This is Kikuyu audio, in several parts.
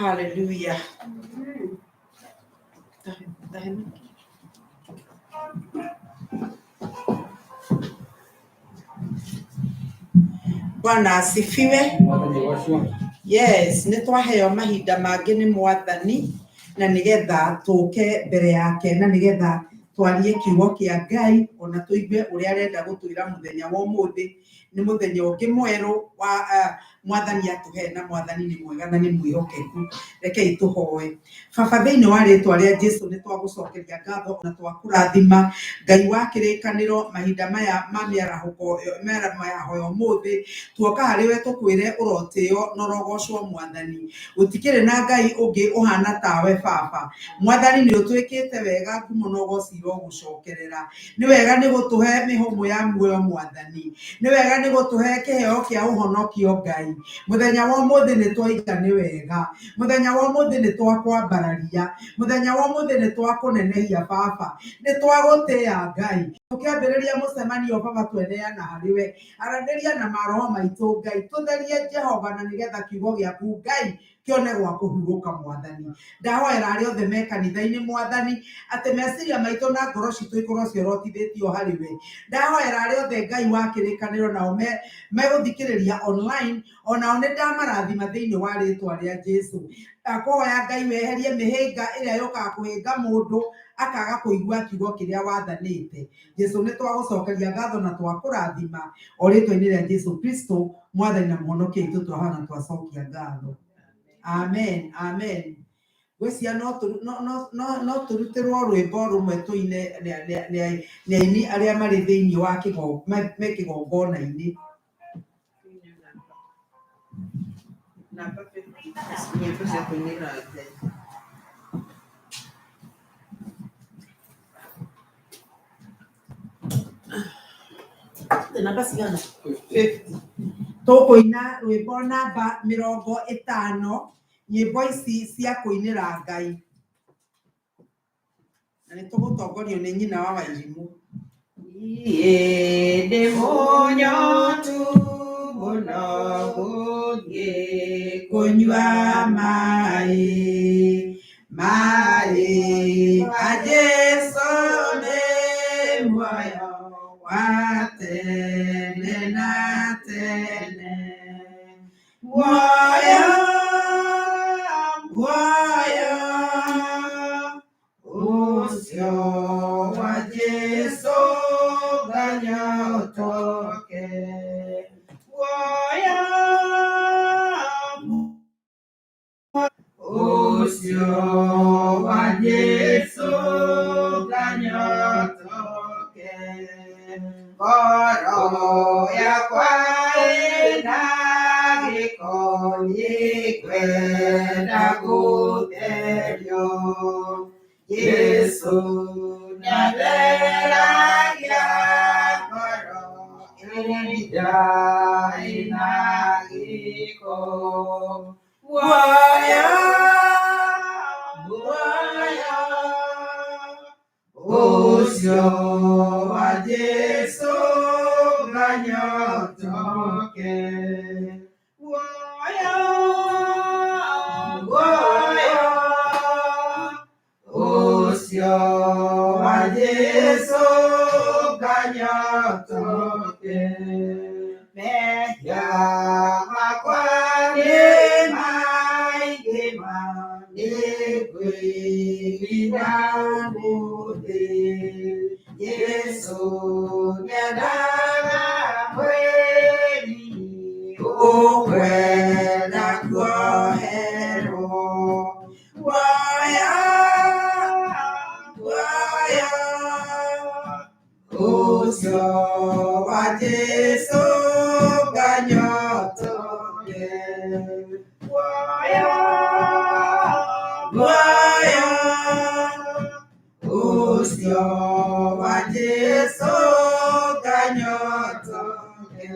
Hallelujah. Bwana asifiwe. Mwathani agocwo. Yes, nĩ twaheo mahinda mangĩ nĩ Mwathani na nĩgetha tũke mbere yake na nĩgetha twarie kiugo kĩa Ngai ona tũigue ũrĩa arenda gũtwĩra mũthenya wa ũmũthĩ. Nĩ mũthenya ũngĩ mwerũ wa Mwathani atũhe na Mwathani nĩ mwega na nĩ mwĩhokeku. Rekei tũhoe. Baba, thĩinĩ wa rĩtwa rĩa Jesu nĩ twagũcokeria ngatho na twakũrathima Ngai wa kĩrĩkanĩro mahinda maya ma mĩarahũko mĩaraho ya ũmũthĩ. Tuoka harĩ we tũkwĩre ũrotĩo na ũrogocwo Mwathani. Gũtikĩrĩ na Ngai ũngĩ ũhana tawe Baba. Mwathani nĩ ũtwĩkĩte wega, ngumo na ũgoci irogũcokerera. Nĩ wega nĩ gũtũhe mĩhũmũ ya muoyo Mwathani. Nĩ wega nĩ gũtũhe kĩheo kĩa ũhonokio Ngai. Mũthenya wa ũmũthĩ nĩ twaiga nĩ wega. Mũthenya wa ũmũthĩ nĩ twakwambararia. Mũthenya wa ũmũthĩ nĩ twakũnenehia Baba. Nĩ twagũtĩa Ngai. Tũkĩambĩrĩria mũcemanio Baba tweneana harĩ we. Aranĩria na maroho maitũ Ngai. Tũtherie Jehova na nĩgetha kiugo gĩaku Ngai kĩone gwa kũhurũka Mwathani. Ndahoera arĩa othe me kanitha-inĩ Mwathani atĩ meciria maitũ na ngoro citũ ikorwo ciorotithĩtio harĩ we. Ndahoera arĩa othe Ngai wa kĩrĩkanĩro nao megũthikĩrĩria online onao nĩ ndamarathima thĩinĩ wa rĩtwa rĩa Jesu. Ndakũhoya Ngai weherie mĩhĩnga ĩrĩa yũkaga kũhĩnga mũndũ akaga kũigua kiugo kĩrĩa wathanĩte. Jesu nĩ twagũcokeria ngatho na twakũrathima o rĩtwa-inĩ rĩa Jesu Kristo Mwathani na Mũhonokia witũ twahoya na twacokia ngatho. Amen, amen. Ngwĩciria no tũrutĩrwo rwĩmbo rũmwe tũine nĩ aini arĩa marĩ thĩinĩ wa me kĩgongona-inĩ. Namba nyĩmbo cia kũinĩra Ngai. Namba cigana? 50. Tũkũina rwĩmbo namba 50, nyĩmbo ici cia kũinĩra Ngai. Na nĩ tũgũtongorio nĩ nyina wa Wairimũ. Niĩ ndĩ mũnyotu mũno gũthiĩ kũnyua maĩ, maĩ ma Jesu nĩ muoyo wa tene na tene. Muoyo, muoyo ũcio wa Jesu nganyotoke. Muoyo ũcio wa Jesu nganyotoke. Ngoro yakwa ĩna gĩko nĩngwenda gũtherio. Jesu nĩatheragia ngoro ĩrĩa ĩna gĩko. Muoyo, muoyo ũcio wa Jesu nganyotoke. Muoyo, muoyo ũcio wa Jesu nganyotoke. Mehia makwa nĩ maingĩ ma nĩngwĩrira ũmũthĩ. Jesu nĩendaga mwĩrĩ ũkwenda kuoherwo. Muoyo, muoyo ũcio wa Jesu nganyotoke. Muoyo, muoyo ũcio wa Jesu nganyotoke.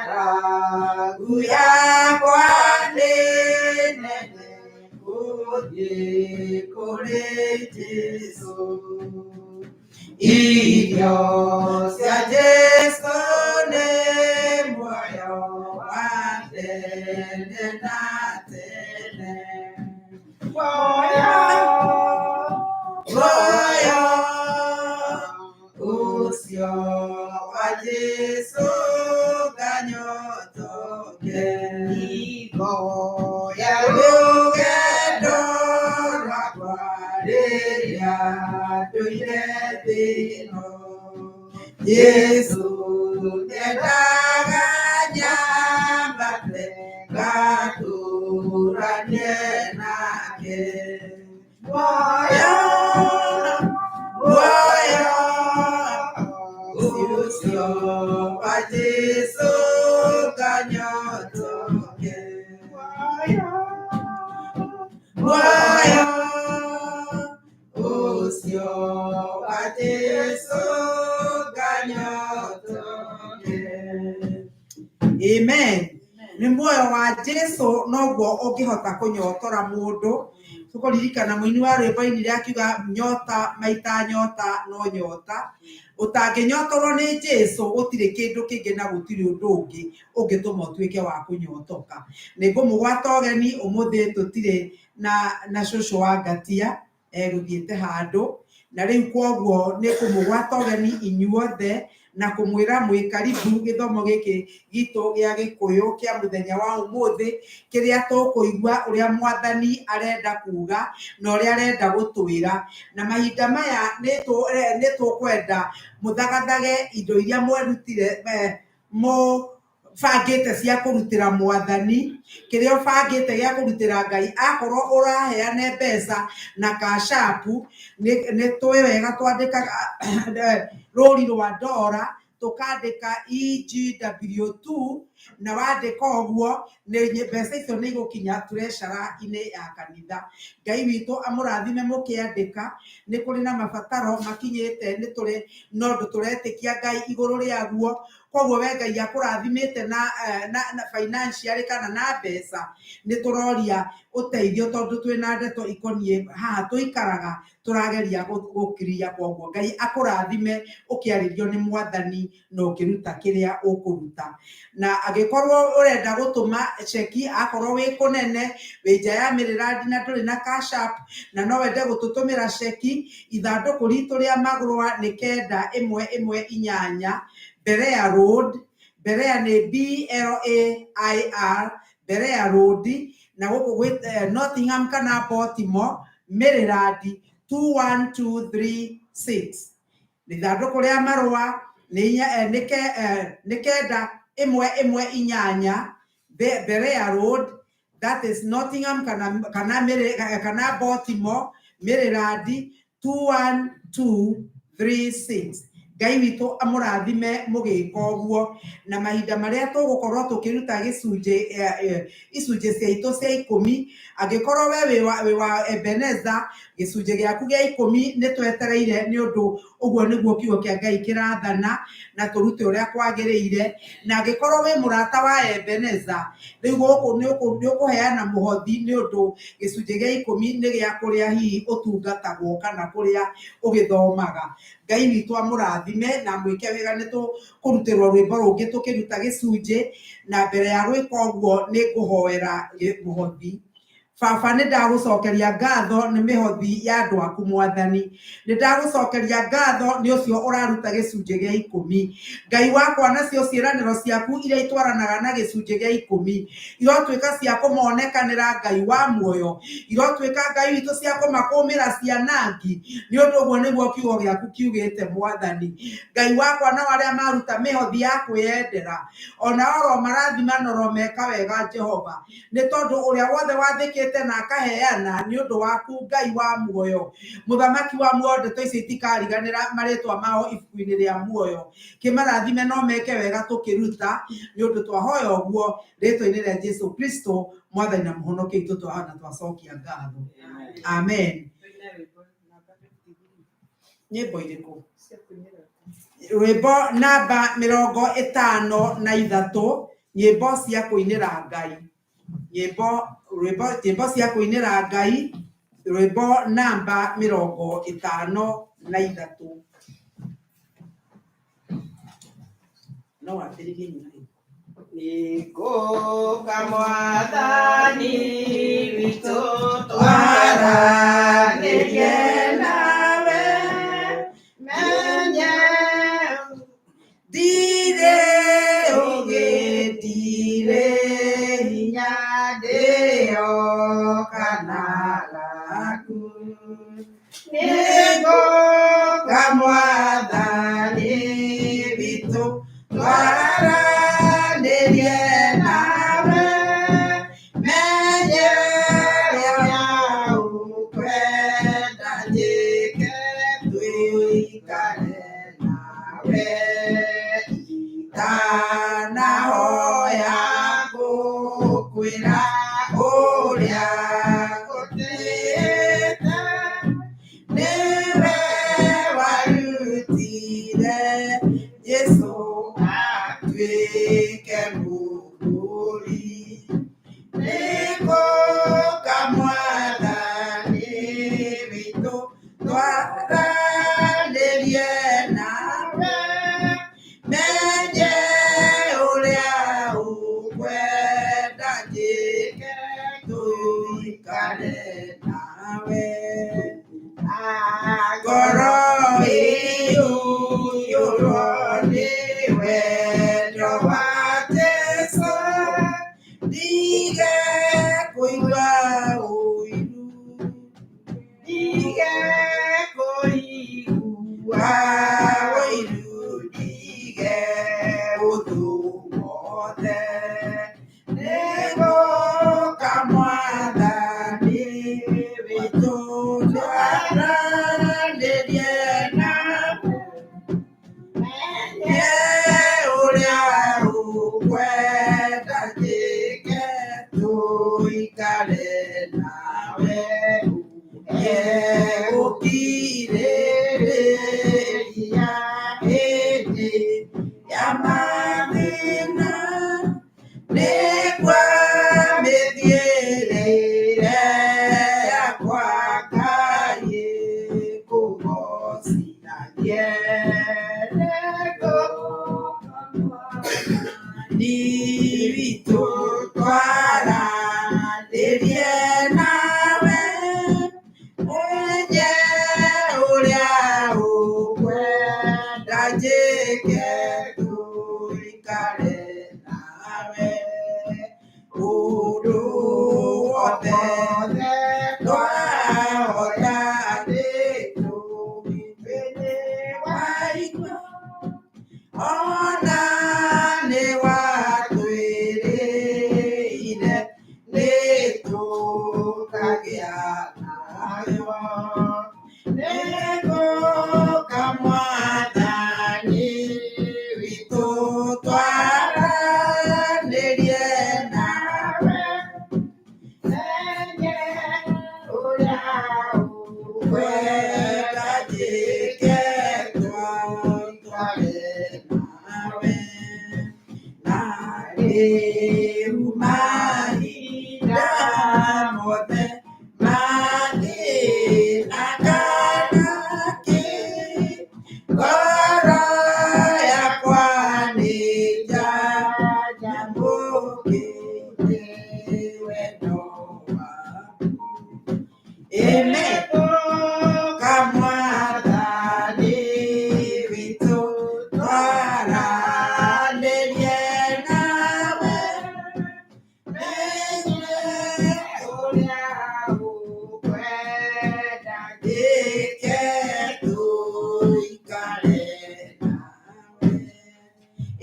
Ng'aragu yakwa nĩ nene gũthiĩ kũrĩ Jesu. Irio cia Jesu nĩ muoyo wa tene na tene. Ũcio wa Jesũ nganyotoke. Igoya rũgendo rwakwa rĩrĩa ndũire thĩ ĩno. Jesũ nĩendaga nyambate ngatũranie nake. Muoyo, muoyo, ũcio wa Jesũ nganyotoke. Muoyo, muoyo, ũcio wa Jesũ nganyotoke. Amen. Nĩ muoyo wa Jesu noguo ũngĩhota kũnyotora mũndũ. Tũkũririkana mũini wa rwĩmbo ainire akiuga nyota maita nyota no nyota. Ũtangĩnyotorwo nĩ Jesu gũtirĩ kĩndũ kĩngĩ na gũtirĩ ũndũ ũngĩ ũngĩtũma ũtuĩke wa kũnyotoka. Nĩ ngũmũgwata ũgeni ũmũthĩ tũtirĩ na cũcũ wa ngatia egũthiĩte handũ, na rĩu kwoguo nĩ kũmũgwata ũgeni inyuothe na kũmwĩra mwĩ karibu gĩthomo gĩkĩ gitũ gĩa gĩkũyũ kĩa mũthenya wa ũmũthĩ, kĩrĩa tũkũigua ũrĩa mwathani arenda kuga na ũrĩa arenda gũtwĩra. Na mahinda maya nĩ tũkwenda mũthagathage indo iria mwerutire, mũbangĩte cia kũrutĩra mwathani, kĩrĩa ũbangĩte gĩa kũrutĩra Ngai. Akorwo ũraheane mbeca na Cash App, nĩ tũĩ wega twandĩkaga rũri rwa ndora, tũkandĩka EGW2, na wandĩka ũguo mbeca icio nĩ igũkinya treasurer-inĩ ya kanitha. Ngai witũ amũrathime mũkĩandĩka. Nĩ kũrĩ na mabataro makinyĩte, nĩ tũrĩ na ũndũ tũretĩkia Ngai igũrũ rĩaguo. Koguo we Ngai akũrathimĩte na financially kana na mbeca, nĩ tũroria ũteithio tondũ twĩna ndeto ikoniĩ haha tũikaraga tũrageria gũkiria. Koguo Ngai akũrathime ũkĩarĩrio nĩ mwathani na ũkĩruta kĩrĩa ũkũruta. Na angĩkorwo ũrenda gũtũma ceki, akorwo wĩ kũnene, wĩ nja ya Maryland na ndũrĩ na Cash App na no wende gũtũtũmĩra ceki, ithandũkũ ritũ rĩa marũa nĩ 9118 Berea Road. Berea nĩ Blair, Berea Road, na gũkũ gwĩ Nottingham kana Baltimore, Maryland 21236. Ithandũkũ rĩa marũa nĩ 9118 Berea Road, that is Nottingham kana Baltimore, Maryland 21236. Ngai witũ amũrathime mũgĩka ũguo. Na mahinda marĩa tũgũkorwo tũkĩruta gĩcunjĩ, icunjĩ ciaitũ cia ikũmi, angĩkorwo we wĩ wa Ebeneza, gĩcunjĩ gĩaku gĩa ikũmi nĩ twetereire, nĩ ũndũ ũguo nĩguo kiugo kĩa Ngai kĩrathana na tũrute ũrĩa kwagĩrĩire. Na angĩkorwo wĩ mũrata wa Ebeneza, rĩu gũkũ nĩ ũkũheana mũhothi, nĩ ũndũ gĩcunjĩ gĩa ikũmi nĩ gĩa kũrĩa hihi ũtungatagwo kana kũrĩa ũgĩthomaga. Ngai witũ amũrathime na mwĩke wega. Nĩ tũkũrutĩrwo rwĩmbo rũngĩ tũkĩruta gĩcunjĩ, na mbere ya gwĩka ũguo nĩ ngũhoera mũhothi. Baba, nĩ ndagũcokeria ngatho nĩ mĩhothi ya andũ aku mwathani. Nĩ ndagũcokeria ngatho nĩ ũcio ũraruta gĩcunjĩ gĩa ikũmi. Ngai wakwa, nacio ciĩranĩro ciaku iria itwaranaga na gĩcunjĩ gĩa ikũmi irotuĩka cia kũmonekanĩra. Ngai wa muoyo, irotuĩka Ngai witũ cia kũmakũmĩra cianangi, nĩ ũndũ ũguo nĩguo kiugo gĩaku kiugĩte mwathani. Ngai wakwa, nao arĩa maruta mĩhothi ya kwĩyendera, ona oro marathima na oro meka wega Jehova, nĩ tondũ ũrĩa wothe wathĩkĩte na akaheana nĩ ũndũ waku Ngai wa muoyo, mũthamaki wa muoyo, ndeto icio itikariganĩra marĩtwa mao ibuku-inĩ rĩa muoyo. Kĩmarathime no meke wega tũkĩruta, nĩ ũndũ twahoya ũguo rĩtwa-inĩ rĩa Jesu Kristo, mwathani na mũhonokia witũ, twahoya na twacokia ngatho. Amen. Nyĩmbo irĩkũ? Rwĩmbo namba 53, nyĩmbo cia kũinĩra Ngai. Nyĩmbo, rwĩmbo, nyĩmbo cia kũinĩra Ngai, rwĩmbo namba 53. No wambĩrĩrie nyina. Nĩngũka mwathani witũ twaranĩrie nawe, menye Ndirĩ ũũgĩ, ndirĩ hinya, ndĩo kana gaku. Nĩngũka Mwathani witũ, twaranĩrie nawe, menye ũrĩa ũkwenda njĩke, tũikare nawe. Ndanahoya ngũkwĩra ũrĩa ngũtĩĩte, nĩwe warutire Jesũ atuĩke mũgũri. Nĩngũka Mwathani witũ, twaranĩrie nawe, menye ũrĩa ũkwenda njĩke, tũikare nawe. Ngoro ĩiyũrwo nĩ wendo wa Jesũ, ndige kũigua ũiru, ndige kũigua ũiru, ndige ũthũ wothe. Nĩngũka Mwathani witũ, twaranĩrie nawe, menye ũrĩa ũkwenda njĩke, tũikare nawe. Egũkirĩrĩria hĩndĩ ya mathĩna, nĩkwa mĩthiĩre yakwa Ngai kũgoocithagie. Nĩ witũ twaranĩrie nawe, menye ũrĩa ũkwenda njĩke, tũikare nawe. Ũndũ wothe twahota nĩtũwĩke waigua, ona nĩwatwĩrĩire nĩtũkagĩa nayo. Nĩngũka Mwathani witũ, twaranĩrie nawe, menye ũrĩa ũkwenda njĩke, tũikare nawe. Na rĩu mahinda mothe mathĩna kana kĩ, ngoro yakwa nĩnjanjamũkĩte wendo waku. Amen. Nĩngũka Mwathani witũ, twaranĩrie nawe, menye ũrĩa ũkwenda njĩke, tũikare nawe.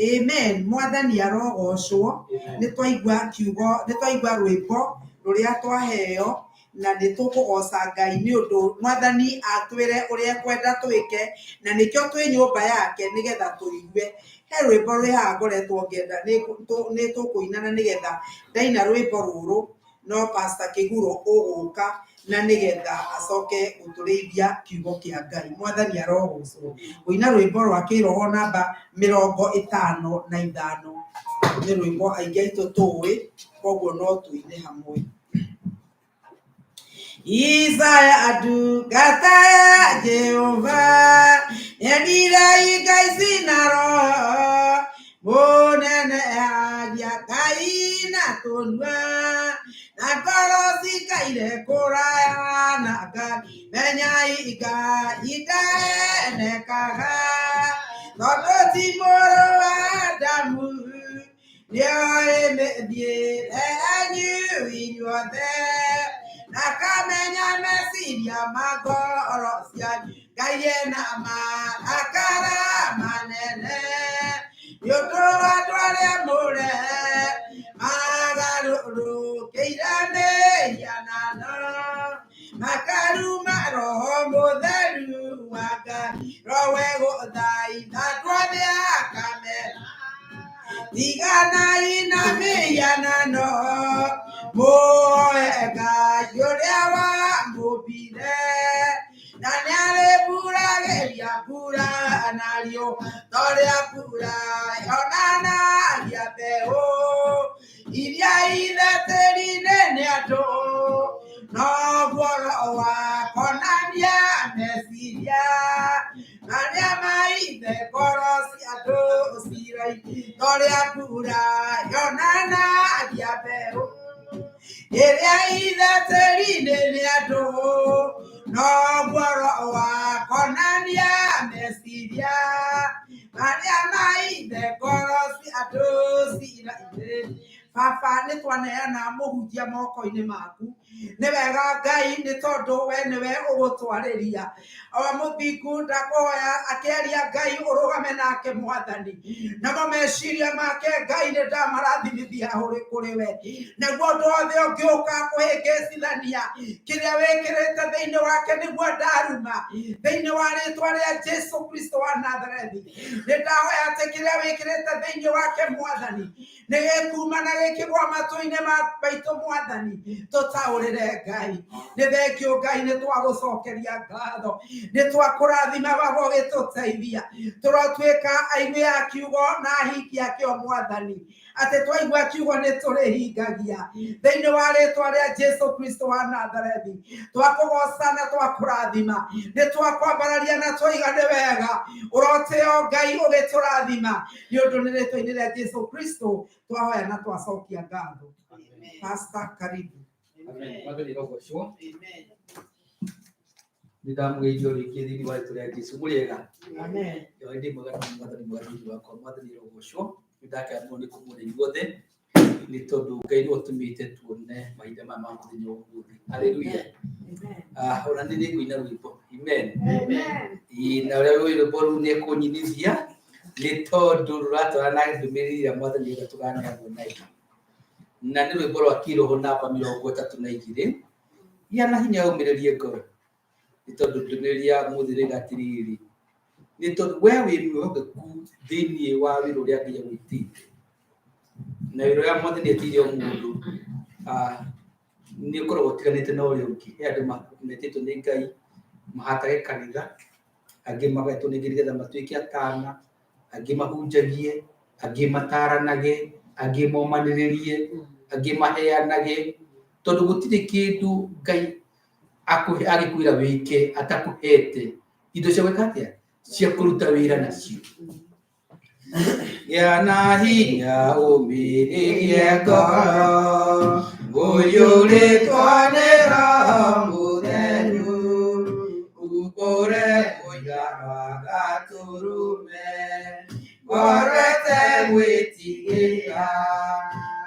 Amen. Mwathani arogocwo. Nĩ twaigua kiugo, nĩ twaigua rwĩmbo rũrĩa twaheo, na nĩ tũkũgoca Ngai nĩ ũndũ Mwathani atwĩre ũrĩa ekwenda twĩke, na nĩkĩo twĩ nyũmba yake nĩgetha tũigue. He rwĩmbo rwĩ haha ngoretwo ngĩenda nĩ tũkũina, na nĩgetha ndaina rwĩmbo rũrũ no Pastor Kĩguro ũgũka na nĩgetha acoke gũtũrĩithia kiugo kĩa Ngai. Mwathani arogocwo. Kũina rwĩmbo rwa kĩroho namba 55 nĩ rwĩmbo aingĩ aitũ tũĩ, koguo no tũine hamwe. Isaya ndungata ya Jehova nĩendire Ngai cina roho mũnene aria Ngai na tũnua na ngoro cikaire kũraya na Ngai. Menyai Ngai ndenekaga. Tondũ ti mũrũ wa Adamu nĩoĩ mĩthiĩre yanyu inyuothe na akamenya meciria ma ngoro cianyu. Ngai ena marakara manene nĩ ũndũ wa andũ arĩa mũre magarũrũkĩire mĩhianano makaruma roho mũtheru wa Ngai rowe gũthaitha andũ othe akamera tiganai na mĩhianano mũhoe Ngai ũrĩa wamũmbire na nĩarĩmburageria mbura na riũa ta ũrĩa mbura yonanagia mbeũ iria ithe tĩri-inĩ nĩ andũ noguo roho wakonania meciria marĩa maithe ngoro cia andũ cirai ta ũrĩa mbura yonanagia mbeũ ĩrĩa ithe tĩri-inĩ nĩ andũ noguo roho wakonania meciria marĩa maithe ngoro cia andũ cirairĩ. Baba nĩ twaneana mũhunjia moko-inĩ maku nĩ wega Ngai nĩ tondũ we nĩwe ũgũtwarĩria o mũthingu ndakũhoya akĩaria Ngai ũrũgame nake mwathani namo meciria make Ngai nĩ ndamarathimithia kũrĩ we naguo ũndũ wothe ũngĩũka kũhĩngĩcithania kĩrĩa wĩkĩrĩte thĩinĩ wake nĩguo ndaruma thĩinĩ wa rĩtwa rĩa Jesu Kristo wa Nazarethi nĩ ndahoya atĩ kĩrĩa wĩkĩrĩte thĩinĩ wake mwathani nĩ gĩkuma na gĩkĩgwa matũ-inĩ maitũ mwathani tũtaũrĩre Ngai nĩ thengio Ngai nĩ twagũcokeria ngatho nĩ twakũrathima baba ũgĩtũteithia tũrotuĩka aigui a kiugo na ahingi akĩo mwathani atĩ twaigua kiugo nĩ tũrĩhingagia thĩinĩ wa rĩtwa rĩa Jesu Kristo wa Nazarethi twakũgoca na twakũrathima nĩ twakwambararia na twaiga nĩ wega ũrotĩo Ngai ũgĩtũrathima nĩ ũndũ nĩ rĩtwa-inĩ rĩa Jesu Kristo twahoya na twacokia ngatho. Pastor, karibu. Amen. Mwathani arogocwo. Nĩ ndamũgeithio rĩngĩ thĩinĩ wa rĩtwa rĩa Jesu. Mũrĩ ega? Amen. Ngai ndĩ mwega na mwathani mwega thĩinĩ wakwa. Mwathani arogocwo. Nĩ ndakena mũno nĩ kũmuona inyuothe nĩ tondũ Ngai nĩwe ũtũmĩte tuone mahinda maya ma mũthenya ũmũthĩ. Haleluya. Ona nĩ nĩngũina rwĩmbo. Amen. Ĩĩ, na ũrĩa rũĩ rwĩmbo rũu nĩ ekũnyinithia nĩ tondũ rũratwarana na ndũmĩrĩri ĩrĩa mwathani arenda tũganeanwo nayo. Na nĩ rwĩmbo rwa kĩroho namba 32 gĩa na hinya ũmĩrĩrie ngoro nĩ tondũ ndũmĩrĩri ya mũthĩ ĩroiga atĩrĩrĩ nĩ tondũ we wĩ mwĩhokeku thĩinĩ wa wĩra ũrĩa Ngai agwĩtĩte na wĩra ũrĩa mwathani etĩire o mũndũ nĩ ũkoragwo ũtiganĩte na ũrĩa ũngĩ. He andũ metĩtwo nĩ Ngai mahatage kanitha, angĩ magetwo nĩ Ngai nĩgetha matuĩke atana, angĩ mahunjagie, angĩ mataranage, angĩ momanĩrĩrie, angĩ maheanage, tondũ gũtirĩ kĩndũ Ngai agĩkwĩra wĩke atakũhete indo cia gwĩka atĩa cia kũruta wĩra nacio. Gĩa na hinya ũmĩrĩrie ngoro ũiyũrĩtwo nĩ Roho Mũtheru umbũre ũira wa Gatũrũme ngoro ĩtegwĩtigĩra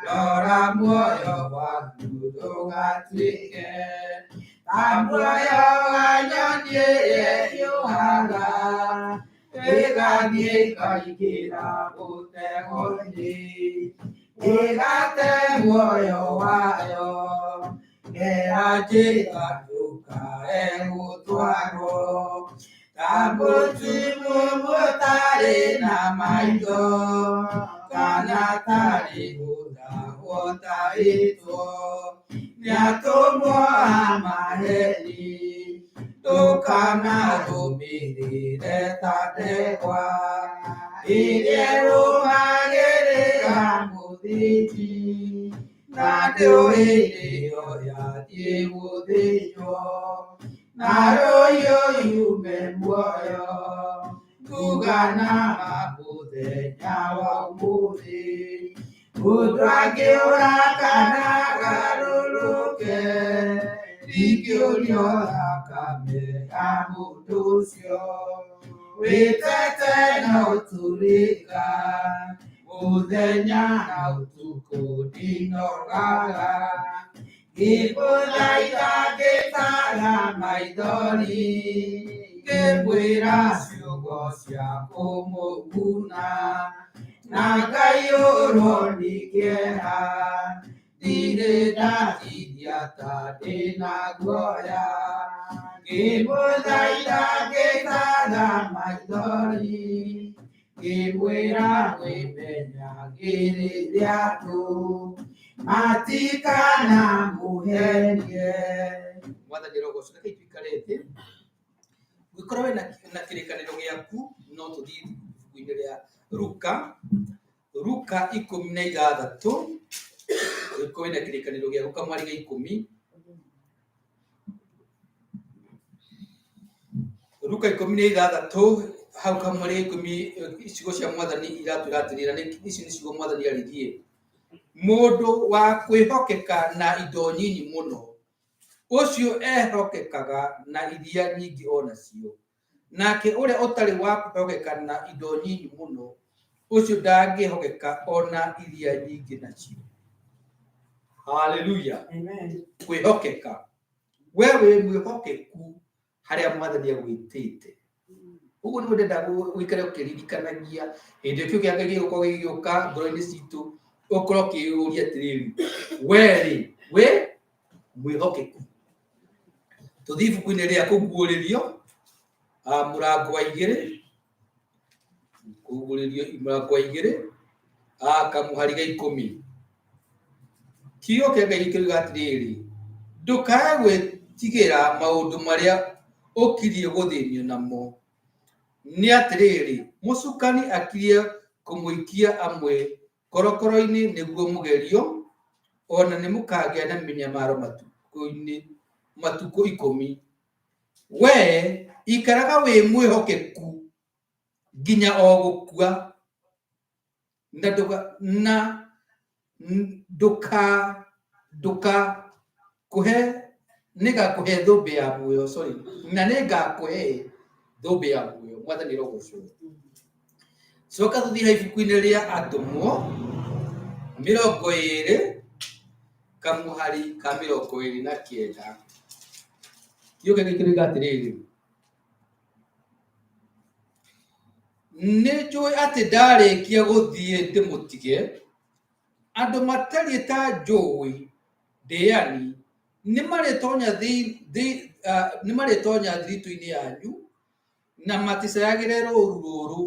rora muoyo waku ndũgatuĩke ta muoyo wa nyoni ĩrĩa ĩhiũhaga ĩgathiĩ ĩkaingĩra mũtego-inĩ ĩgate muoyo wayo ngera njĩra ndũkae gũtwarwo ta mũtimũ mũtarĩ na maitho kana tarĩ gũtahwo tarĩtwo nĩ atũmwo a maheni ndũkanarũmĩrĩre ta ndegwa ĩrĩa ĩrũmagĩrĩra mũthĩnji na ndũĩ ĩyo yathiĩ gũthĩnjwo na rũhiũ yume muoyo kuga na mũthenya wa ũmũthĩ mũndũ angĩũra kana agarũrũke ndingĩũrio thakame ya mũndũ ũcio Wĩtete na ũtũrĩka mũthenya na ũtukũ ndinogaga ngĩmũthaitha ngĩtara maithori ngĩmwĩra ciugo cia kũmũguna na ngaiyũrwo nĩ kĩeha ndirĩ ndatithia ta ndĩna guoya ngĩmũthaitha ngĩtara maithori ngĩmwĩra wĩmenyagĩrĩre andũ matikana mũhenie. Mwathani arogocwo. Reke tuikare thĩ. Ũngĩkorwo wĩna na kĩrĩkanĩro gĩaku no tũthiĩ ibuku-inĩ rĩa Luka, Luka 16. Ũngĩkorwo wĩna kĩrĩkanĩro gĩaku kamwari ga 10. Luka 16 hau kamwari ga 10 ciugo cia mwathani iratwĩra atĩrĩrĩ, na ici nĩ ciugo mwathani aririe. Mũndũ wa kwĩhokeka na indo nyinyi mũno, ũcio ehokekaga na iria nyingĩ o nacio. Nake ũrĩa ũtarĩ wa kwĩhokeka na indo nyinyi mũno, ũcio ndangĩhokeka o na iria nyingĩ nacio. Haleluya. Amen. Kwĩhokeka. We wĩ mwĩhokeku harĩa mwathani agwĩtĩte. Ũguo nĩguo ndĩrenda ũikare ũkĩririkanagia hĩndĩ ĩyo kĩu kĩa Ngai gĩgũkorwo gĩgĩũka ngoro-inĩ citũ, ũkorwo ũkĩyũria atĩrĩrĩ, we rĩ, wĩ mwĩhokeku. Tũthiĩ ibuku-inĩ rĩa Kũguũrĩrio, mũrango wa 2, Kũguũrĩrio mũrango wa 2, kamũhari ga 10. Kiugo kĩa Ngai kĩruga atĩrĩrĩ, ndũkae gwĩtigĩra maũndũ marĩa ũkirie gũthĩnio namo. Nĩ atĩrĩrĩ, mũcukani akirie kũmũikia amwe korokoro-inĩ nĩguo mũgerio, ona nĩ mũkagĩa na mĩnyamaro matukũ 10. Wee ikaraga wĩ mwĩhokeku nginya o gũkua, na ndũka na ndũka ndũka kũhe nĩngakũhe thũmbĩ ya muoyo, sorry, na nĩngakũhe thũmbĩ ya muoyo. Mwathani arogocwo. Coka tũthiĩ ha ibuku-inĩ rĩa Atũmwo 20 kamũhari ka 29. Kiugo gĩkĩ kĩroiga atĩrĩrĩ, nĩ njũĩ atĩ ndarĩkia gũthiĩ ndĩmũtige, andũ matariĩ ta njũĩ ndĩani nĩ marĩtonya thiritũ-inĩ yanyu na maticayagĩre rũũru rũrũ.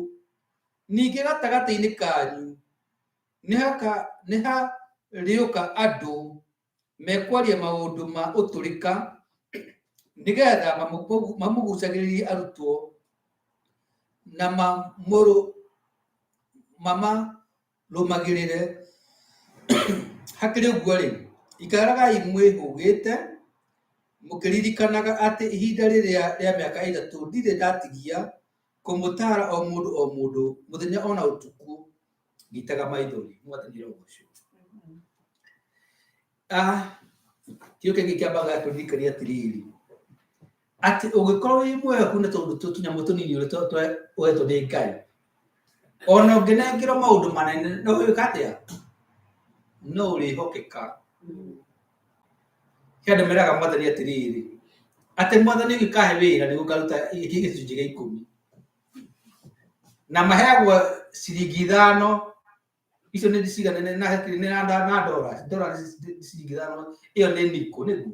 Ningĩ gatagatĩ-inĩ kanyu nĩ harĩũka andũ mekwaria maũndũ ma ũtũrĩka nĩgetha mamũgucagĩrĩrie arutwo na mamarũmagĩrĩre. Hakĩrĩ ũguo-rĩ, ikaragai mwĩhũgĩte, mũkĩririkanaga atĩ ihinda rĩrĩa rĩa mĩaka 3 ndirĩ ndatigia kũmũtaara o mũndũ o mũndũ mũthenya ona ũtukũ ngĩitaga maithori. Mwathani arogocwo. Kĩo kĩngĩ kĩambaga kũririkania atĩrĩrĩ, atĩ ũngĩkorwo wĩ mwĩhokeku na tũndũ tũnyamũ tũnini ũrĩa ũhetwo nĩ Ngai, ona ũngĩnengerwo maũndũ manene no ũgwĩka atĩa? No ũrĩhokeka. He andũ meraga mwathani atĩrĩrĩ, atĩ mwathani ũngĩkahe wĩra nĩguo ngaruta gĩcunjĩ gĩa 10. Na maheagwo ciringi 5, icio nĩ cigana na nĩ na na dora, dora nĩ ciringi 5, ĩyo nĩ niko, nĩguo?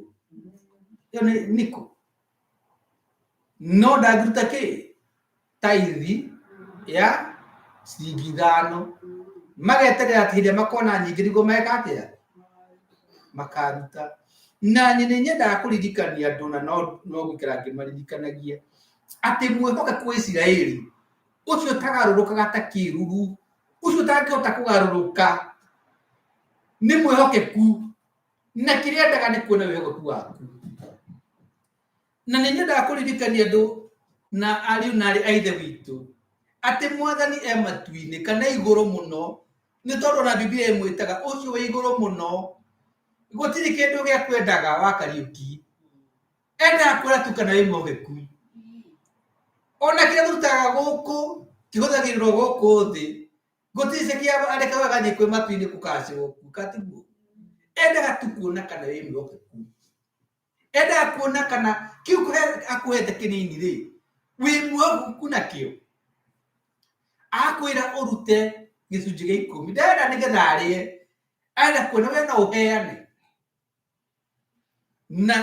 Ĩyo nĩ niko. No ndangĩruta kĩ? Taithi ya ciringi 5. Mageterera atĩ hĩndĩ ĩrĩa makona nyingĩ nĩguo meka atĩa? Makaruta. Na niĩ nĩ nyendaga kũririkania andũ na no gũikara ngĩmaririkanagia atĩ mwĩhokeku wa Isiraeli ũcio ũtagarũrũkaga ta kĩruru, ũcio ũtangĩhota kũgarũrũka nĩ mwĩhokeku, na kĩrĩa endaga nĩ kuona wĩhokeku waku. Na nĩ nyendaga kũririkania andũ na ariũ na aarĩ a Ithe witũ atĩ mwathani e matu-inĩ kana igũrũ mũno, nĩ tondũ ona Bibilia ĩmwĩtaga ũcio wĩ igũrũ mũno. Gũtirĩ kĩndũ gĩa kwendaga wa Kariũki, endaga kuona tu kana wĩ mwĩhokeku. Ona kĩrĩa tũrutaga gũkũ kĩhũthagĩrwo gũkũ thĩ, gũtirĩ ceki arekaga agathiĩ kwĩ matu-inĩ kũkacĩrwo kuo, katiguo? Endaga tu kuona kana wĩ mwĩhokeku, endaga kuona kana kĩu akũhete kĩnini rĩ, wĩ mwĩhokeku nakĩo. Akwĩra ũrute gĩcunjĩ gĩa ikũmi, ndarenda nĩgetha arĩe, arenda kuona we no ũheane. Na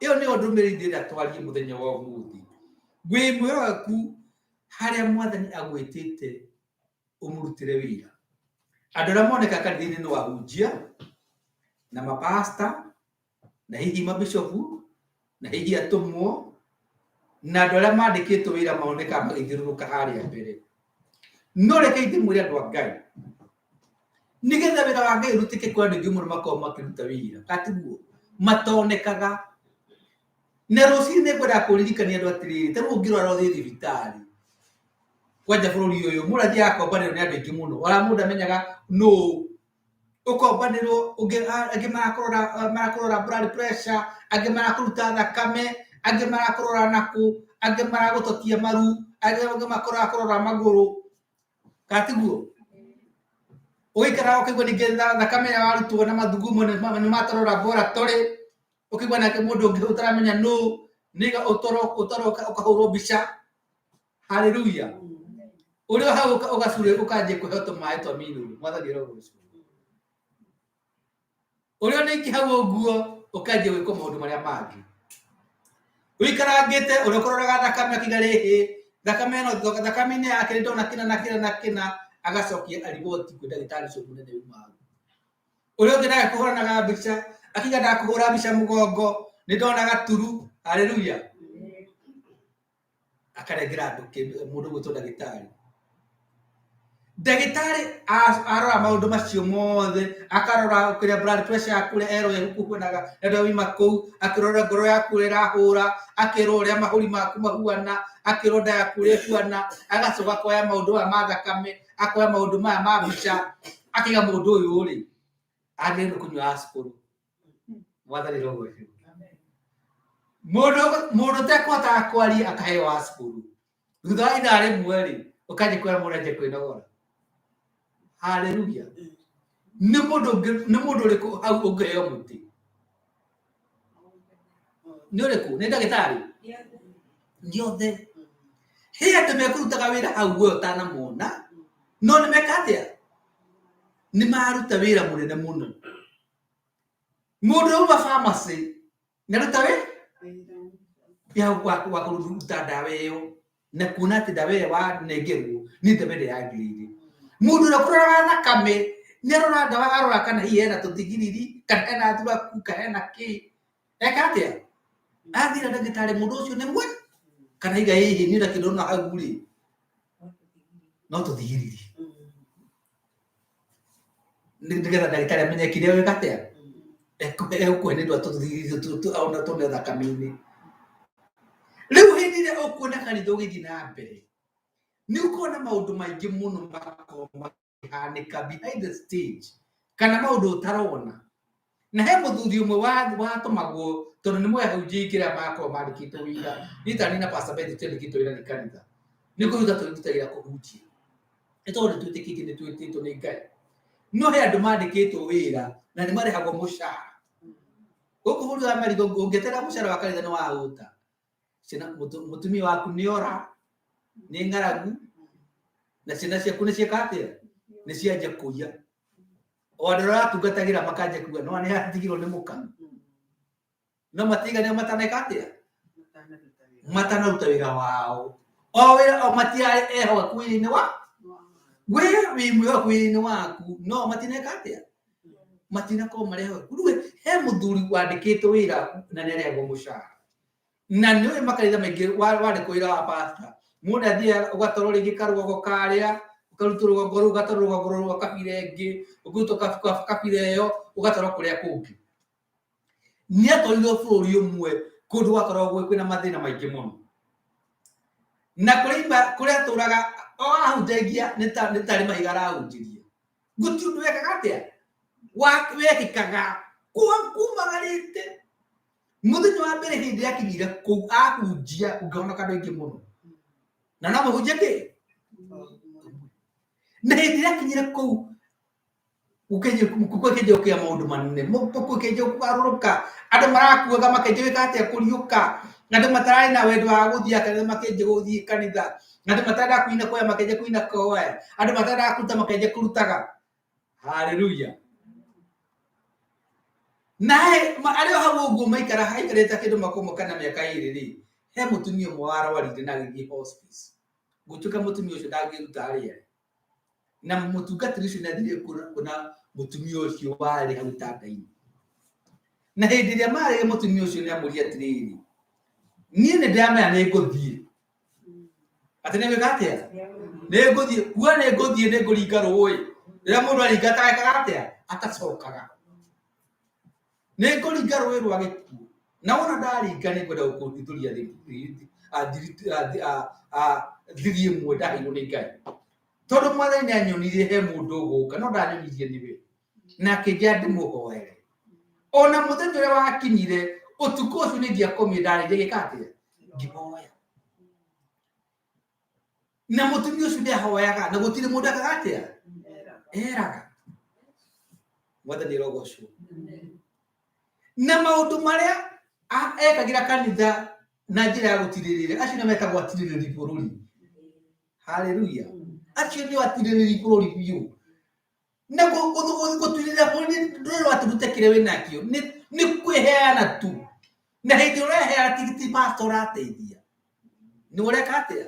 ĩyo nĩyo ndũmĩrĩri ndĩrenda twarie mũthenya wa ũmũthĩ. Wĩ mwĩhokeku harĩa Mwathani agwĩtĩte ũmũrutĩre wĩra. Andũ arĩa moneka kanitha-inĩ nĩ ahunjia na mapasta na hihi mabishopu na hihi atũmwo na andũ arĩa mandĩkĩtwo wĩra monekaga magĩthiũrũrũka harĩa mbere. No rekei ndĩmwĩre andũ a Ngai, nĩgetha wĩra wa Ngai ũrutĩke kwĩ andũ aingĩ mũno makoragwo makĩruta wĩra, katiguo matonekaga. Na rũcinĩ nĩngwendaga kũririkania andũ atĩrĩrĩ, ta rĩu ũngĩrwara ũthiĩ thibitarĩ, kwanja bũrũri ũyũ, mũndũ athiaga akombanĩrwo nĩ andũ aingĩ mũno, ona mũndũ ndamenyaga nũ ũkombanĩrwo, ũngĩ angĩ marakũrora marakũrora blood pressure, angĩ marakũruta thakame, angĩ marakũrora nakũ, angĩ maragũtotia maru, angĩ marakũrora magũrũ, kana tiguo? Ũgĩikara ũkaigua ningĩ thakame ĩrĩa warutwo na mathugumo nĩ matwarwo laboratory, ũkaigua nake mũndũ ũngĩ ũtaramenya nũ, nĩgetha ũtwarwo ũtwarwo ũkahũrwo mbica. Haleluya. Ũrĩ o hau ũgacurĩ ũkanjia kũheo tũmaĩ twa minũrũ. Mwathani arogocwo. Ũrĩ o ningĩ hau ũguo ũkanjia gwĩkwo maũndũ marĩa mangĩ. Ũikarangĩte ũrĩa ũkũroraga thakame akiuga rĩhĩ, thakame ĩno thakame-inĩ yake nĩ ndona kĩna na kĩna na kĩna, agacokia ariboti kwĩ ndagĩtarĩ ũcio mũnene uma hau. Ũrĩa ũngĩ nake kũhũranaga mbica, akiuga ndakũhũra mbica mũgongo, nĩ ndona gaturu. Haleluya. Akarengera andũ mũndũ ũgwĩtwo ndagĩtarĩ. Ndagĩtarĩ arora maũndũ macio mothe, akarora kĩrĩa blood pressure yaku ũrĩa erwo ĩhuanaga, ĩrĩa wauma kũu, akĩrora ngoro yaku ũrĩa ĩrahũra, akerwo ũrĩa mahũri maku mahuana, akerwo nda yaku ũrĩa ĩhuana, agacoka akoya maũndũ maya ma thakame, akoya maũndũ maya ma mbica, akaiga mũndũ ũyũ rĩ, agĩrĩirwo kũnyua aspirin. Mwathani arogocwo. Mũndũ mũndũ ũtekũhotaga kwaria akaheo aspirin. Thutha wa ithaa rĩmwe rĩ, ũkanjia kwĩra mũndũ anjie kwĩnogora. Haleluya. Nĩ mũndũ ũngĩ nĩ mũndũ ũrĩkũ hau ũngĩheo mũtĩ? Nĩ ũrĩkũ? Nĩ ndagĩtarĩ? Nĩ othe. He andũ mekũrutaga wĩra hau we ũtanamona, no nĩ meka atĩa? Nĩ maruta wĩra mũnene mũno. Mũndũ auma pharmacy nĩ aruta wĩ ya wa kũruta ndawa ĩyo na kuona atĩ ndawa ĩyo wanengerwo nĩ ndawa ĩrĩa yagĩrĩire. Mũndũ ũrĩa ũkũroraga thakame nĩ arora ndawa arora kana hihi hena tũthigiriri kana hena thuraku kana hena kĩ, eka atĩa? Athiĩ na ndagĩtarĩ mũndũ ũcio nĩ mwe kana iga hihi niĩ na kĩndũ ndona hau rĩ no tũthigiriri nĩgetha ndagĩtarĩ amenye kĩrĩa wĩka atĩa egũkũhe nĩ ũndũ wa tũthigiriri ona tũne thakame-inĩ. Rĩu hĩndĩ ĩrĩa ũkuona kanitha ũgĩthiĩ na mbere nĩ ũkuona maũndũ maingĩ mũno makoragwo makĩhanĩka behind the stage kana maũndũ ũtarona. Na he mũthuri ũmwe watũmagwo tondũ nĩ mũyahunjia aingĩ arĩa makoragwo mandĩkĩtwo wĩra, niĩ ta niĩ na Pastor Betty twandĩkĩtwo wĩra nĩ kanitha, nĩ kũruta tũrutagĩra kũhunjia. Nĩ tondũ nĩ twĩtĩkĩtie nĩ twĩtĩtwo nĩ Ngai. No he andũ mandĩkĩtwo wĩra na nĩ marĩhagwo mũcara. Gũkũ bũrũri wa Amerika ũngĩeterera mũcara wa kanitha nĩ wahũta. Ciana mũtumia waku nĩ ora, nĩ ng'aragu, na ciana ciaku nĩ cieka atĩa? Nĩ cianjia kũiya. O andũ arĩa ũratungatagĩra makanjia kuga no nĩ atigirwo nĩ mũka. No matigane mataneka atĩa? Matanaruta wĩra wao. O wĩra o matiarĩ ehokeku wĩra-inĩ wa we wĩ mwĩhokeku wĩra-inĩ waku no matineka atĩa? Matinakorwo marĩ ehokeku. Rĩu he mũthuri wandĩkĩtwo wĩra na nĩ arĩhagwo mũcara. Na nĩ ũĩ makanitha maingĩ wandĩkwo wĩra wa pastor, mũndũ athiaga ũgatwarwo rĩngĩ karũgongo karĩa, ũkarutwo rũgongo rũu ũgatwarwo rũgongo rwa kabira ĩngĩ, ũkarutwo kabira ĩyo ũgatwarwo kũrĩa kũngĩ. Nĩ atwarirwo bũrũri ũmwe kũndũ gwakoragwo kwĩna mathĩna maingĩ mũno. Na kũrĩa atũraga o ahunjagia nĩ tarĩ mahiga arahunjĩria. Gũtirĩ ũndũ wekaga atĩa? Wekĩkaga kumagarĩte. Mũthenya wa mbere hĩndĩ yakinyire kũu ahunjia ũngĩhonoka andũ aingĩ mũno. Na no mũhunjia kĩ na hĩndĩ ĩrĩa akinyire kũu gũkĩnjia kũgĩa maũndũ manene, gũkĩnjia kũgarũrũka, andũ marakuaga makĩnjia gwĩka atĩa, kũriũka, andũ matararĩ na wendo wa gũthiĩ kanitha makĩnjia gũthiĩ kanitha, andũ matarendaga kũina kwaya makĩnjia kũina kwaya, andũ matarendaga kũruta makĩnjia kũrutaga. Haleluya. Na arĩ o hau ũguo maikara aikarĩte kĩndũ mwaka ũmwe kana mĩaka ĩrĩ rĩ, he mũtumia ũmwe warwarire na agĩthiĩ hospice. Gũtuĩka mũtumia ũcio ndangĩruta harĩa arĩ. Na mũtungatĩri ũcio nĩathire kuona mũtumia ũcio warĩ hau gĩtanda-inĩ. Na hĩndĩ ĩrĩa marĩ mũtumia ũcio nĩamũria atĩrĩrĩ, niĩ nĩ ndĩramenya nĩ ngũthiĩ. Atĩ nĩ gwĩka atĩa? Nĩ ngũthiĩ, kuga nĩ ngũthiĩ nĩ ngũringa rũĩ. Rĩrĩa mũndũ aringa atagekaga atĩa? Atacokaga. Nĩ ngũringa rũĩ rwa gĩkuũ. Na wona ndaringa nĩ ngwenda gũkũhithũria thiri ĩmwe ndaheirwo nĩ Ngai. Tondũ mwathani nĩ anyonirie he mũndũ ũgũka, no ndanyonirie nĩwe. Na akĩnjĩra ndĩmũhoere. Ona mũthenya ũrĩa wakinyire, ũtukũ ũcio nĩ ndiakomire, ndarĩire gĩka atĩa? Ngĩhoya. Na mũtumia ũcio nĩahoyaga, na gũtirĩ mũndũ ekaga atĩa? Eraga. Mwathani arogocwo. Na maũndũ marĩa ekagĩra kanitha na njĩra ya gũtirĩrĩra, acio nĩo metagwo atirĩrĩri bũrũri. Haleluya. Acio nĩo atirĩrĩri bũrũri biũ. Na gũtirĩrĩra bũrũri ndũrerwo atĩ ũrute kĩrĩa wĩnakĩo, nĩ kwĩheana tu. Na hĩndĩ ĩrĩa ũreheana ti pastor ũrateithia. Nĩ ũreka atĩa?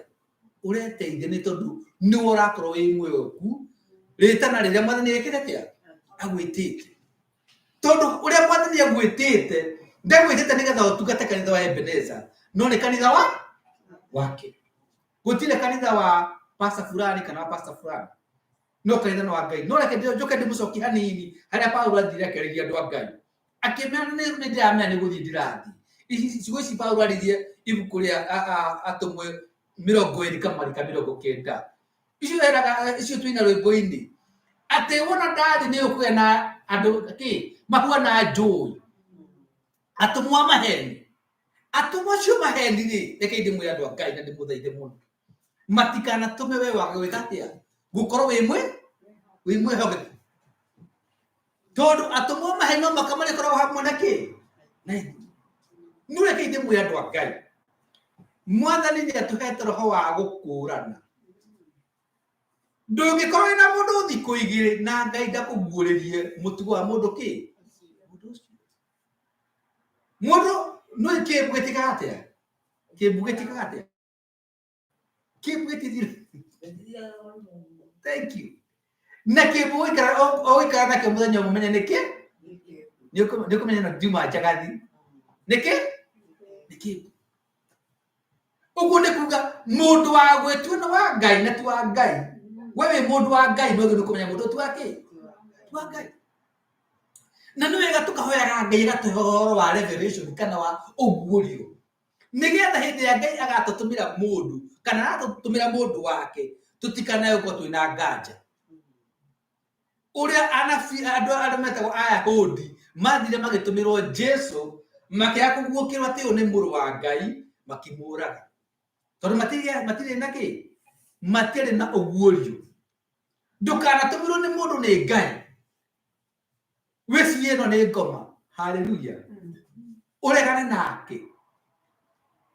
Ũreteithia nĩ tondũ nĩwe ũrakorwo wĩ mwĩhokeku rĩtana rĩrĩa mwathani ekĩte atĩa? Agwĩtĩte. Tondũ ũrĩa mwathani agwĩtĩte, ndagwĩtĩte nĩgetha ũtungate kanitha wa Ebeneza, no nĩ kanitha wa wake. Gũtirĩ kanitha wa pastor fulani kana wa pastor fulani. No kanitha nĩ wa Ngai. No reke njoke ndĩmũcokie hanini harĩa Paulo athire akĩarĩria andũ a Ngai. Akĩmera nĩ ndĩramenya nĩ gũthiĩ ndĩrathiĩ. Ici ciugo ici Paulo aririe ibuku rĩa atũmwo 20 kamweri ka 90. Icio eraga icio twĩna rwĩmbo-inĩ. Atĩ wona ndathiĩ nĩ ũkũgĩa na andũ kĩ mahuana njũĩ. Atũmwo a maheni. Atũmwo acio maheni rĩ, reke ndĩmwĩre andũ a Ngai na ndĩmũthaithe mũno. Matikanatũme we wage gwĩka atĩa? Gũkorwo wĩ mwĩ wĩ mwĩhokeku. Tondũ atũmwo maheni no mũhaka marĩkoragwo hamwe na kĩ? Na ithuĩ. Nĩ reke ndĩmwĩre andũ a Ngai. Mwathani nĩ atũhete roho wa gũkũrana. Ndũngĩkorwo wĩna mũndũ thikũ igĩrĩ na Ngai ndakũguũrĩrie mũtugo wa mũndũ kĩ? Mũndũ ũcio. Mũndũ nĩ kĩmbu gĩtikaga atĩa? Kĩmbu gĩtikaga atĩa? Kĩmbu gĩtithira. Thank you. Na kĩmbu ũgũikara ũgũikara nakĩo mũthenya ũmwe ũmenye nĩkĩ? Nĩ ũkũmenya no ndiuma njagathi. Nĩkĩ? Nĩ kĩmbu. Ũguo nĩ kuga mũndũ wa gwĩtua nĩ wa Ngai na ti wa Ngai. We wĩ mũndũ wa Ngai no nĩ kũmenya mũndũ ti wa kĩ? Ti wa Ngai. Na nĩ wega tũkahoyaga Ngai agatũhe ũhoro wa revelation kana wa ũguũrio. Nĩgetha hĩndĩ ĩrĩa Ngai agatũtũmĩra mũndũ kana agatũtũmĩra mũndũ wake tũtikanae gũkorwo twĩna nganja. Ũrĩa anabii andũ arĩa metagwo Ayahudi mathire magĩtũmĩrwo Jesu makĩaga kũguũkĩrwo atĩ ũyũ nĩ mũrũ wa Ngai makĩmũraga. Tondũ matirĩ na kĩ? Matirĩ na ũguũrio. Ndũkanatũmĩrwo nĩ mũndũ nĩ Ngai. Wĩcirie ĩno nĩ ngoma. Haleluya. Ũregane nake.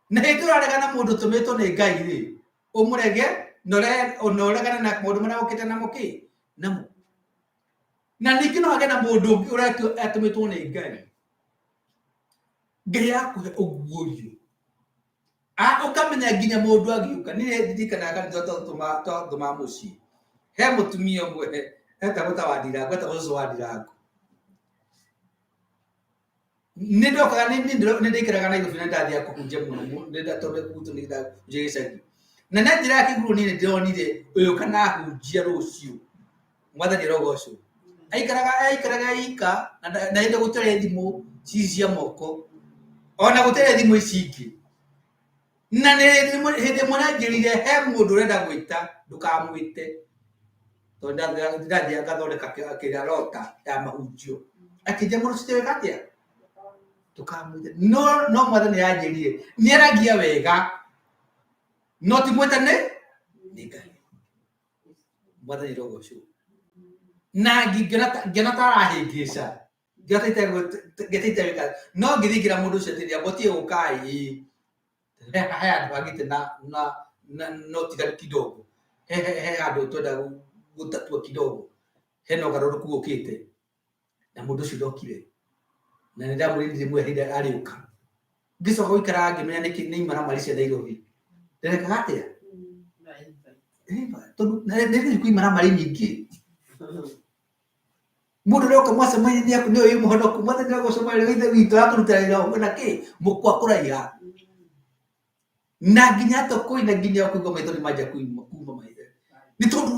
Na hĩndĩ ĩrĩa ũraregana mũndũ ũtũmĩtwo nĩ Ngai rĩ, ũmũrege na ũregane na maũndũ marĩa ũkĩte namo kĩ? Namo. Na ningĩ no hagĩe na mũndũ ũngĩ ũretua atũmĩtwo nĩ Ngai. Ngai akũhe ũguũrio. Ũkamenya nginya mũndũ agĩũka. Niĩ ndirikanaga kanitha twatũma mũciĩ. He mũtumia ũmwe etagwo ta Wandirangu, etagwo cũcũ Wandirangu. Nĩ ndokaga nĩ ndaikaraga Nairobi na ndathiaga kũhunjia mũno tondũ gwitũ nĩ ndahunjia gĩcagi. Na na njĩra ya kĩguũ niĩ nĩ ndĩronire ũyũ kana ahunjia rũciũ, mwathani arogocwo. Aikaraga ika na hĩndĩ gũtarĩ thimũ ici cia moko, ona gũtarĩ thimũ ici ingĩ. Na nĩ hĩndĩ ĩmwe aranjĩrire he mũndũ ũrenda gwĩta ndũkamwĩte. Tondũ ndathiaga ngathondeka kĩrĩa rota ya mahunjio. Akĩnjĩra mũndũ ũcio weka atĩa? Ndũkamwĩte. No mwathani aranjĩrire nĩ aragia wega no ti mwĩtane. Nĩ Ngai. Mwathani rogocwo. Na ngĩona ta arahĩngĩca, ngĩona ta itegwĩka, no ngĩthiĩ ngĩra mũndũ ũcio atĩrĩrĩ, amba ũtige gũka ĩ, he handũ hagĩte na ũtiganu kidogo, he handũ twenda gũtatua kidogo, hena ũgarũrũku ũkĩte, na mũndũ ũcio ndokire, na nĩ ndamũrĩrire rĩmwe hĩndĩ arĩũka. Ngĩcoka gũikara ngĩmenya nĩkĩ nĩ imaramari cia Nairobi. Nderekaga atĩa? Tondũ nĩ kwĩ imaramari nyingĩ. Mũndũ ũrĩa oka mwacemania nĩ nĩwe wĩ mũhonoku, mwathani nĩegũcemania na ithe witũ akũruta wĩra ũguo na kĩ mũkwa kũraiha. Na nginya tũkũina nginya ũkũigua maithori manjia kuma maitho. Nĩ tondũ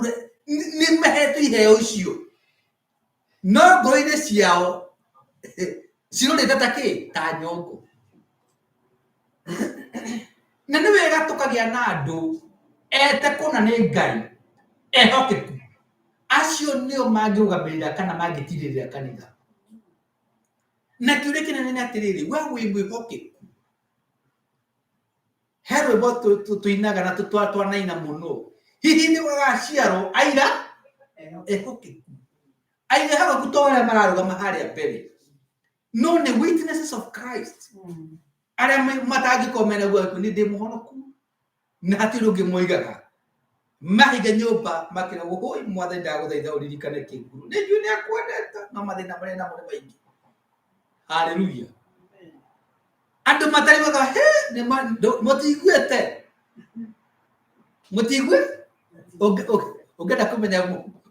nĩ mahetwo iheo icio. No ngoro-inĩ ciao cirorĩte ta kĩ? Ta nyongo. Na nĩ wega tũkagĩa na andũ ete kũna nĩ Ngai ehokeku. Acio nĩo mangĩrũgamĩrĩra kana mangĩtirĩrĩra kanitha. Na kĩũria kĩnene nĩ atĩrĩrĩ, we wĩ mwĩhokeku? He rwĩmbo tũinaga na twanaina mũno. Hihi nĩ gũgaciarwo aira ehokeku? Aira ehokeku to arĩa mararũgama harĩa mbere, no nĩ witnesses of Christ. Arĩa matangĩkorwo mena guoya nĩ ndĩ mũhonoku na hatirĩ ũngĩ moigaga. Mahinga nyũmba makĩragwo, hũi mwathani ndagũthaitha ũririkane kĩnguru. Nĩ njũĩ nĩ akwendete no mathĩna marĩa namo nĩ maingĩ. Haleluya. Andũ matariguaga he mũtiguĩte. Mũtigue? Ũngĩenda kũmenya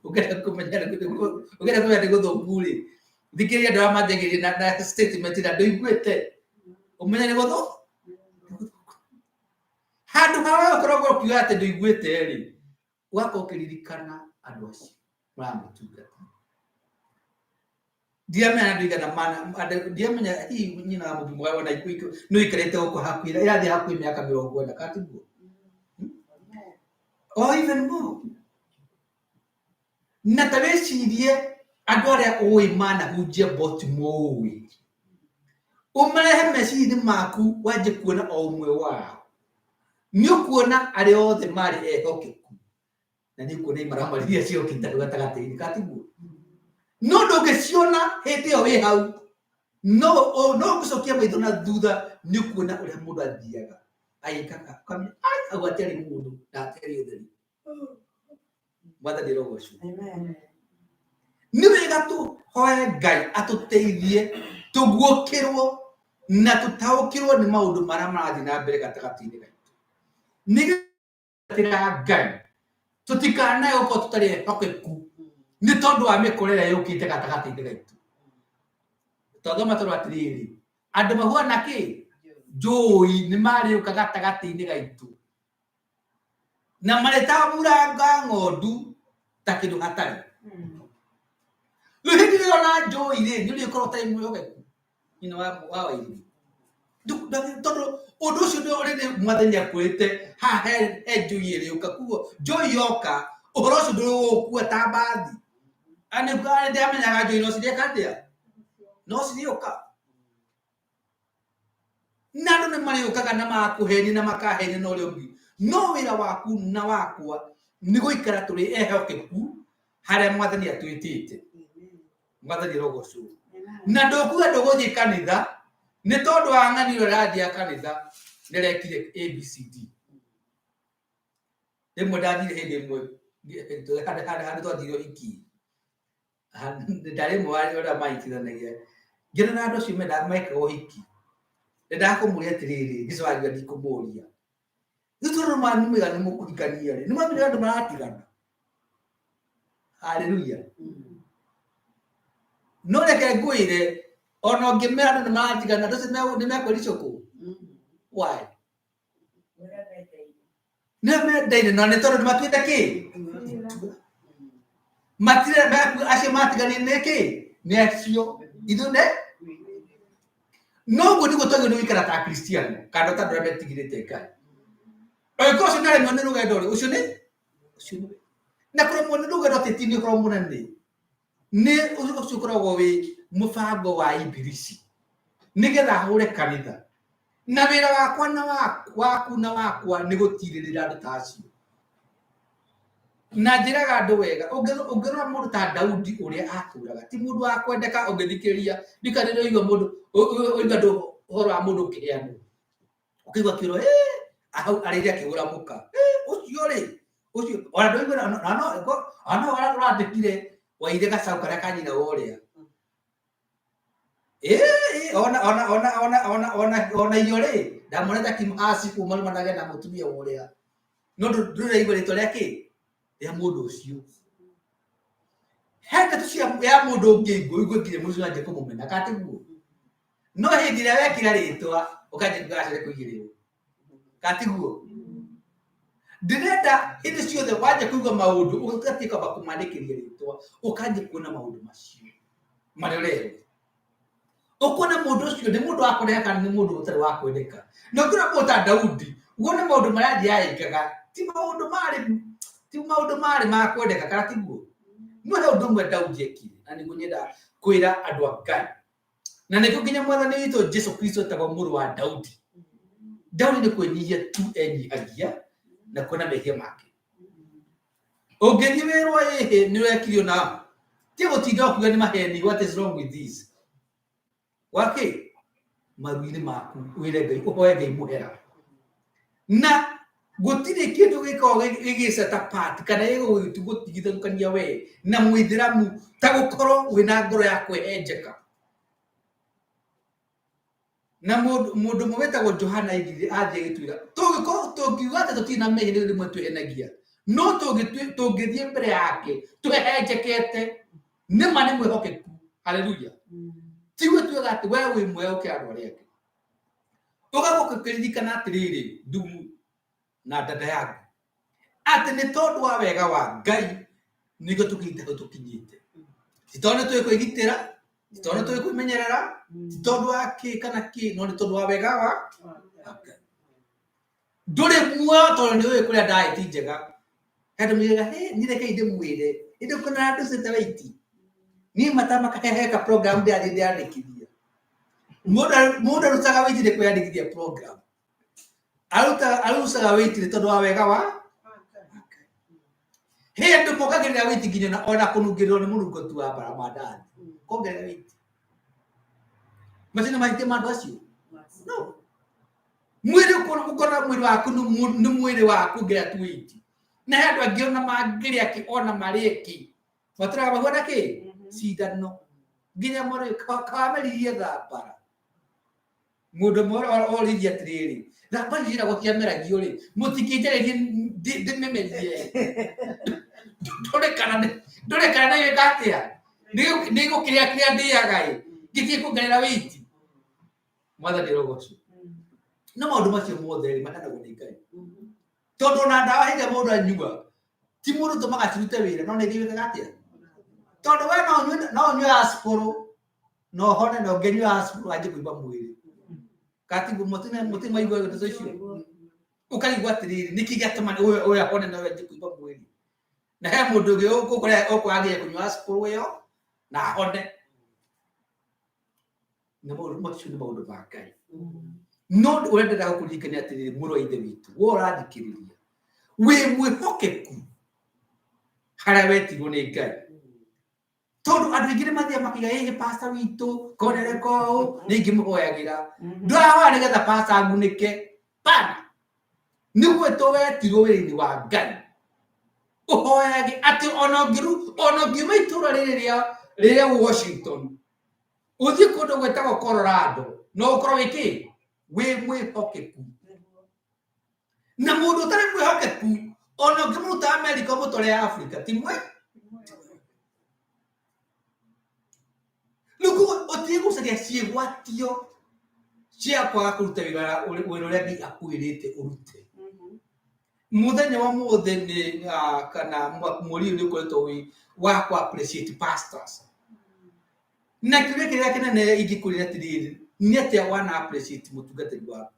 ũngĩenda kũmenya ũngĩenda kũmenya nĩ gũthũku rĩ, thikĩrĩria andũ arĩa manjagĩrĩria na statement na ndũiguĩte. Ũmenye nĩ gũthũku. Handũ ha we ũkoragwo ũkiuga atĩ ndũiguĩte rĩ, ũgakorwo ũkĩririkana andũ acio maramũtungata. Ndiramenya andũ igana mana, ndiramenya hihi nyina wa mũthuri wa ona nĩ ũikarĩte gũkũ hakuhĩ, ĩrathiĩ hakuhĩ mĩaka 40 kana tiguo? Or even more. Na ta wĩcirie andũ arĩa ũĩ manahunjia boti mũĩ, ũmarehe meciria-inĩ maku wanjie kuona o ũmwe wao, nĩ ũkuona arĩa othe marĩ ehokeku, na nĩ ũkuona imaramari iria ciokĩte hau gatagatĩ-inĩ, kana tiguo? No ndũngĩciona hĩndĩ ĩyo wĩ hau, no ũngĩcokia maitho na thutha nĩ ũkuona ũrĩa mũndũ athiaga agĩkaga, ũkamenya ai hau hatiarĩ mũndũ na hatiarĩ ũtheri. Mwathani arogocwo. Nĩ wega tũhoe Ngai atũteithie tũguũkĩrwo na tũtaũkĩrwo nĩ maũndũ marĩa marathiĩ na mbere gatagatĩ-inĩ gaitũ. Nĩgetha Ngai tũtikanae gũkorwo tũtarĩ ehokeku nĩ tondũ wa mĩkora ĩrĩa yũkĩte gatagatĩ-inĩ gaitũ. Twathoma tondũ atĩrĩrĩ, andũ mahuana kĩ? Njũi nĩ marĩũka gatagatĩ-inĩ gaitũ. Na marĩtamburanga ng'ondu ta kĩndũ hatarĩ. Rĩu hĩndĩ ĩrĩa ũrona njũi rĩ, nĩ ũrĩkorwo ũtarĩ mwĩhokeku nyina wa Wairimu. Tondũ ũndũ ũcio nĩ ũrĩ nĩ mwathani akwĩrĩte haha he njũi ĩrĩũka, koguo njũi yoka ũhoro ũcio ndũgũkua ta mbathi. Ndĩamenyaga njũi no cirĩka atĩa? No cirĩũka. Na andũ nĩ marĩũkaga na makũhenia na makahenia na ũrĩa ũngĩ. No wĩra waku na wakwa nĩ gũikara tũrĩ ehokeku harĩa mwathani atwĩtĩte. Mwathani arogocwo. Na ndũkuga ndũgũthiĩ kanitha nĩ tondũ wa ng'ani ũrĩa ũrathiĩ kanitha nĩrekire ABCD. Rĩmwe ndathire hĩndĩ ĩmwe handũ twathire ũhiki, ndarĩ ũmwe wa arĩa manyitithanagia, ngĩona andũ acio mendaga mekaga ũhiki, ndendaga kũmũria atĩrĩrĩ, ngĩcoka ngiuga ndikũmũria. Rĩu tondũ nĩmwamenya nĩ mũkũhikania rĩ, nĩmwamenya andũ maratigana. Haleluya. No reke ngwĩre, ona ũngĩmera andũ nĩmaratigana, andũ acio nĩmekwĩricũkwo. Why? Nĩ mendaine na nĩ tondũ nĩmatuĩte kĩ? Itua. Matire acio matiganire nĩ kĩ? Nĩ acio. Ithuĩ nĩ? Noguo nĩguo twagĩrĩirwo nĩ gũikara ta Akristiano kana ta andũ arĩa metigĩrĩte Ngai. Angĩkorwo ũcio nĩaremwo nĩ rũgendo rĩ, ũcio nĩ ũcio nĩ na kũremwo nĩ rũgendo atĩ ti nĩ ũhoro mũnene, nĩ ũcio ũkoragwo wĩ mũbango wa ibilisi nĩgetha ahũre kanitha. Na wĩra wakwa na waku na wakwa nĩ gũtirĩrĩra andũ ta acio. Na njĩraga andũ wega, ũngĩrora mũndũ ta Daudi ũrĩa atũraga, ti mũndũ wa kwendeka. Ũngĩthikĩrĩria ndikanĩre ũigua mũndũ ũigua andũ ũhoro wa mũndũ ũkĩheanwo, ũkaigua kĩro hau arĩire akĩgũra mũka ũcio rĩ, ũcio ona ndũigua ona no ona no ũrandĩkire waire gacaũ karĩa ka nyina wa ũrĩa. Ona ona ona ona ona ona ona irio rĩ, ndamonete akimasi kuma rũmanage na mũtumia wa ũrĩa, no ndũraigua rĩtwa rĩa kĩ rĩa mũndũ ũcio. He ndeto cia ya mũndũ ũngĩigua ũigue nginya mũndũ ũcio anjie kũmũmena katiguo, no hĩndĩ ĩrĩa wekĩra rĩtwa ũkanjia kuga kũigĩrĩrwo katiguo. Ndĩrenda hĩndĩ ciothe wanjia kũigua maũndũ ũgatiĩ kwamba kũmandĩkĩria rĩtwa, ũkanjia kuona maũndũ macio marĩa ũrerwo, ũkuona mũndũ ũcio nĩ mũndũ wa kwendeka kana nĩ mũndũ ũtarĩ wa kwendeka. Na ũngĩrora mũndũ ta Daudi, wone maũndũ marĩa athiaga ti maũndũ marĩ ma kwendeka kana tiguo. No he ũndũ ũmwe Daudi ekire, na nĩguo nyenda kwĩra andũ a Ngai, na nĩkĩo nginya Mwathani witũ Jesu Kristo etagwo mũrũ wa Daudi. Daudi nĩ kwĩnyihia tu enyihagia na kuona mehia make. Ũngĩthiĩ wĩrwo ĩhĩ nĩ wekire na ti gũtinda ũkiuga nĩ maheni, what is wrong with this? Wakĩ maru-inĩ maku wĩre Ngai, ũhoe Ngai mũhera, na gũtirĩ kĩndũ gĩkoragwo gĩgĩceta part kana gĩgũtigithũkania we na mũithĩramu ta gũkorwo wĩna ngoro ya kwĩhenjeka. Na mũndũ ũmwe wĩtagwo Johana aigire athiĩ agĩtwĩra tũngĩkorwo tũngiuga atĩ tũtirĩ na mehia nĩ rĩmwe twĩhenagia, no tũngĩthiĩ mbere yake twĩhenjekete, nĩma nĩ mwĩhokeku. Haleluya! Tiguo tuaga atĩ we wĩ mwega gũkĩra andũ arĩa angĩ. Ũgacoka ũkĩririkana atĩrĩrĩ, ndugu na dada yangu, atĩ nĩ tondũ wa wega wa Ngai nĩguo tũkinyĩte hau tũkinyĩte, ti tondũ nĩ tũĩ kwĩgitĩra, ti tondũ nĩ tũĩ kwĩmenyerera, ti tondũ wa kĩ kana kĩ, no nĩ tondũ wa wega wa Ngai. Ndũrĩ muoyo tondũ nĩ ũĩ kũrĩa diet njega. Andũ moigaga, "Hĩ, niĩ rekei ndĩmwĩre ĩndĩ kuna andũ cĩte weight niĩ matamakaheheka program ndĩrathiĩ ndĩrandĩkithia." Mũndũ arutaga weight nĩ kwĩyandĩkithia program, arutaga weight nĩ tondũ wa wega wa Ngai. He andũ mongagĩrĩra weight nginya ona kũnungĩrĩrwo nĩ mũnungo tu wa bara mandathi kongerera weight. Macio nĩ mahĩtia ma andũ acio? No mwĩrĩ ũkona mwĩrĩ waku nĩ mwĩrĩ waku ongerera tu weight. Na he andũ angĩ ona mangĩrĩa kĩ ona marĩe kĩ matũraga mahuana kĩ cindano nginya mũrĩ kawameririe thambara. Mũndũ ũmwe oririe atĩrĩrĩ, thambara ici ciameragio rĩ, mũtingĩnjarĩrie ndĩmĩmerie ndore kana nĩ gwĩka atĩa, nĩ gũkĩrĩa kĩrĩa ndĩaga ĩ ngĩtige kuongerera weight. Mwathani arogocwo. No maũndũ macio mothe rĩ, maheanagwo nĩ Ngai, tondũ ona ndawa hĩndĩ ĩrĩa mũndũ anyua ti mũndũ ũtũmaga cirute wĩra, no nĩ ithiĩ atĩa, tondũ we no ũnyue asporo na ũhone, na ũngĩnyua asporo anjie kũimba mwĩrĩ katiguo. Mũtĩ maigua ndeto icio, ũkaigua atĩrĩrĩ, nĩkĩ gĩatũma ũyũ ahone na ũyũ anjie kũimba mwĩrĩ? Na he mũndũ ũngĩ ũkwagĩrĩire kũnyua asporo ĩyo na ahone. Na maũndũ macio nĩ maũndũ ma Ngai. No ũrĩa ndĩrenda gũkũririkania atĩrĩrĩ, mũrũ wa ithe witũ, we ũrathikĩrĩria, wĩ mwĩhokeku harĩa wetirwo nĩ Ngai, tondũ andũ aingĩ nĩ mathiaga makiuga, ĩhĩ, pastor witũ konereka ũũ, nĩ ingĩmũhoyagĩra. Ndũrahoya nĩgetha pastor agunĩke pana, nĩ gwĩtwo wetirwo wĩra-inĩ wa Ngai ũhoyage atĩ ona ũngĩru ona ũngiuma itũra rĩrĩ rĩa Washington ũthiĩ kũndũ gwĩtagwo Colorado, no ũkorwo wĩ kĩ wĩ mwĩhokeku. Na mũndũ ũtarĩ mwĩhokeku, ona ũngĩmũruta Amerika ũmũtware Africa, ti mwe. Rĩu koguo ũtige gũcaria ciĩgwatio cia kwaga kũruta wĩra wĩra ũrĩa Ngai akwĩrĩte ũrute. Mũthenya wa mũthĩ nĩ kana mweri ũyũ nĩ ũkoretwo wĩ wa kũ appreciate pastors, na kĩũria kĩrĩa kĩnene ingĩkũria atĩrĩrĩ, nĩ atĩa wana appreciate mũtungatĩri waku?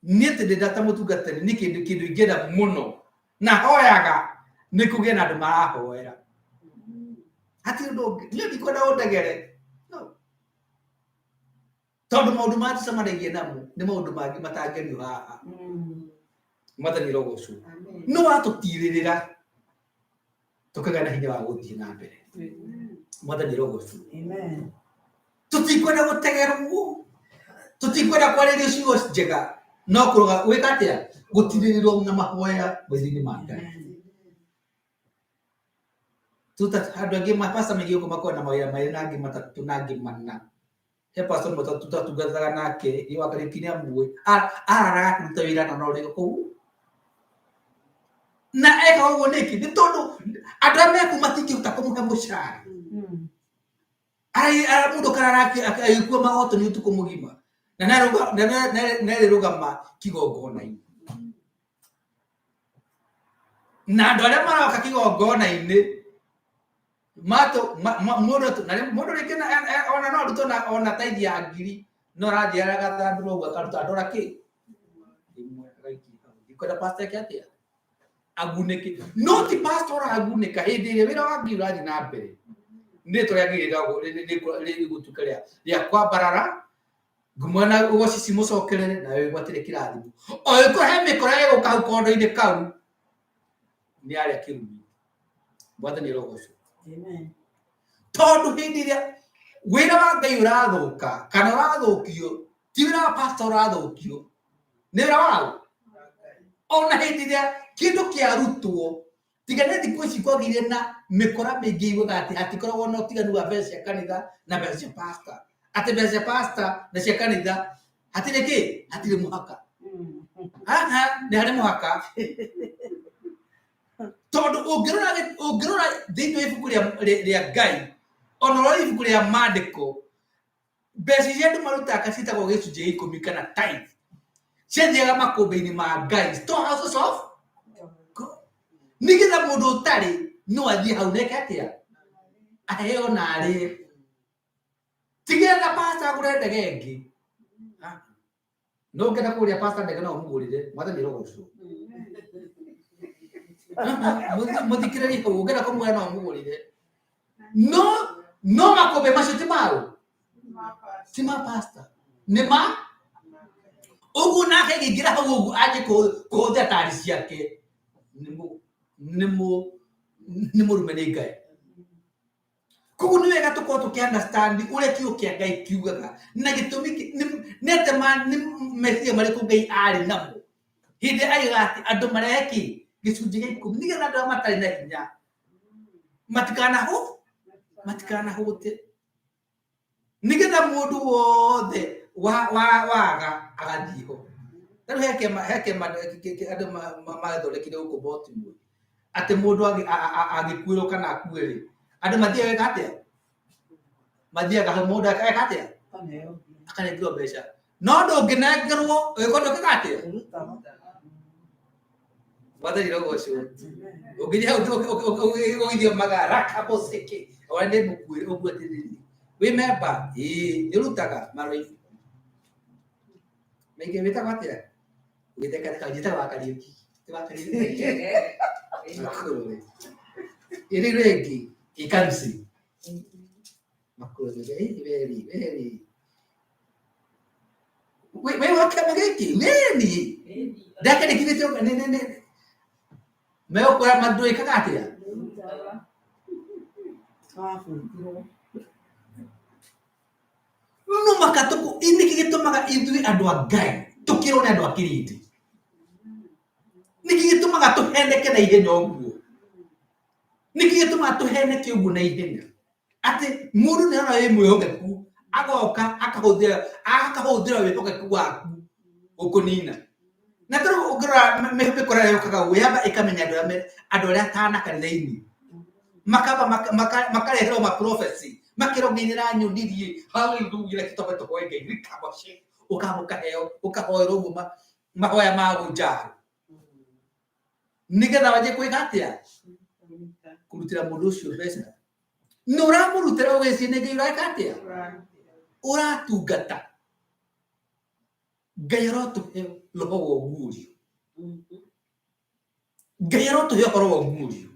Niĩ atĩ ndĩ ndata mũtungatĩri nĩ kĩndũ ingĩenda mũno na hoyaga nĩ kũgĩe na andũ marahoera, hatirĩ ũndũ ũngĩ. Niĩ ndikwenda ũndegere, no tondũ maũndũ marĩa tũcemanagia namo nĩ maũndũ mangĩ matangĩario haha. Mwathani arogocwo. No watũtirĩrĩra. Tũkagĩa na hinya wa gũthiĩ na mbere. Mwathani arogocwo. Tũtikwenda gũtegerwo, tũtikwenda kwarĩrio ciugo njega, no kũroga gwĩka atĩa? Gũtirĩrĩrwo na mahoya maitho-inĩ ma Ngai. Tuta andũ angĩ mapasta maingĩ gũkũ makoragwo na mawĩra merĩ na angĩ matatũ na angĩ mana. He pastor ũmwe tũtungataga nake wa Kariũki nĩ amũĩ, araraga akĩruta wĩra na no rĩo kũu. Na ekaga ũguo nĩkĩ? Nĩ tondũ andũ arĩa me kũu matingĩhota kũmũhe mũcara. Mũndũ karara agĩkua magoto nĩ ũtukũ mũgima na nĩarĩrũgama kĩgongona-inĩ. Na andũ arĩa maroka kĩgongona-inĩ matũ mũndũ na mũndũ rĩngĩ ona no arutwo na ona taithi ya ngiri no arathiĩ agathandũra ũguo akaruta ndora kĩ ĩmwe agaikia hau. Ndikwenda pastor eke atĩa agunĩke, no ti pastor ũragunĩka hĩndĩ ĩrĩa wĩra wa Ngai ũrathiĩ na mbere. Nĩ rĩtwa rĩa Ngai rĩgũtuĩka rĩa kwambarara, ngumo na ũgoci cimũcokerere na wĩgwatĩre kĩrathimo. O ĩkorwo he mĩkora ĩgũka hau kondo-inĩ kau nĩ arĩa kĩrumi. Mwathani arogocwo. Tondũ hĩndĩ ĩrĩa wĩra wa Ngai ũrathũka kana ũrathũkio, ti wĩra wa pastor ũrathũkio, nĩ wĩra waũ. Ona hĩndĩ ĩrĩa kĩndũ kĩarutwo, tiga nĩ thikũ ici kwagĩire na mĩkora mĩingĩ iguaga atĩ hatikoragwo na ũtiganu wa mbeca cia kanitha na mbeca cia pastor, atĩ mbeca cia pastor na cia kanitha hatirĩ kĩ, hatirĩ mũhaka. Haha nĩ harĩ mũhaka, tondũ ũngĩrora ũngĩrora thĩinĩ wa ibuku rĩa Ngai, ona ũrore ibuku rĩa maandĩko, mbeca iria andũ marutaga ciĩtagwo gĩcunjĩ gĩa ikũmi kana tithe, ciathiaga makũmbĩ-inĩ ma Ngai, storehouses of God, nĩgetha mũndũ ũtarĩ no athiĩ hau na eke atĩa? Aheo na arĩe. Tigetha pastor agũre ndege ĩngĩ. No ũngĩenda kũgũrĩra pastor ndege no ũmũgũrĩre. Mwathani arogocwo. Mũthikĩrĩrie hau, ũngĩenda kũmũgũrĩra no ũmũgũrĩre, no no makũmbĩ macio ti maũ, ti ma pastor, nĩ ma ũguo. Nake agĩingĩra hau ũguo anjie kũhũthĩra tari ciake, nĩ mũrume nĩ Ngai. Koguo nĩ wega tũkorwo tũkĩ understand ũrĩa kiugo kĩa Ngai kiugaga na gĩtũmi nĩ atĩ nĩ meciria marĩkũ Ngai arĩ namo hĩndĩ ĩrĩa aigaga atĩ andũ marehe kĩ gĩcunjĩ gĩa ikũmi, nĩgetha andũ arĩa matarĩ na hinya matikanahũte, nĩgetha mũndũ wothe waga agathiĩ ho. Ta rĩu he kĩama andũ mathondekire gũkũ Baltimore, atĩ mũndũ angĩkuĩrwo kana akue rĩ, andũ mathiaga gwĩka atĩa? Mathiaga hau, mũndũ eka atĩa? Akanengerwo mbeca. No ndũngĩnengerwo ũgĩkorwo ndũkĩka atĩa? Mwathani rogocwo. Ũngĩthiĩ hau ũgithio magarakaboceke ona nĩ mũkuĩ ũguo atĩrĩrĩ, wĩ memba ĩĩ nĩ ũrutaga marũa ibuku maingĩ wĩtagwo atĩa? Ũgĩtheka njĩtagwo wa Kariũki. Ti wa Kariũki. Makũrũwe. Ĩrĩ rĩngĩ ĩkaruci. Makũrũwe very very. Wĩ wa kĩama gĩkĩ? Nĩni. Ndakĩrĩkithĩtio nĩ nĩ nĩ. Megũkwĩra ndwĩkaga atĩa? No maka tũkũ nĩkĩ gĩtũmaga ithuĩ andũ a Ngai tũkĩrwo nĩ andũ a kĩrĩndĩ? Nĩkĩ gĩtũmaga tũheneke na ihenya ũguo? Nĩkĩ gĩtũmaga tũheneke ũguo na ihenya? Atĩ mũndũ nĩ arona wĩ mwĩhokeku, agoka akahũthĩra wĩhokeku waku gũkũnina. Na tondũ ũngĩrora mĩkora ĩrĩa yũkaga ũguo yamba ĩkamenya andũ arĩa atana kanitha-inĩ. Makamba makareherwo ma prophecy, makerwo Ngai nĩ aranyonirie, hallelujah, reke twambe tũhoe Ngai, rikaboce, ũkamba ũkaheo, ũkahoerwo ũguo mahoya ma ũnjaro. Nĩgetha wanjie kwĩka atĩa? Kũrutĩra mũndũ ũcio mbeca. Nĩ ũramũrutĩra ũgĩciria nĩ Ngai ũreka atĩa? Ũratungata. Ngai arotũhe roho wa ũguũrio. Ngai arotũhe ũhoro wa ũguũrio.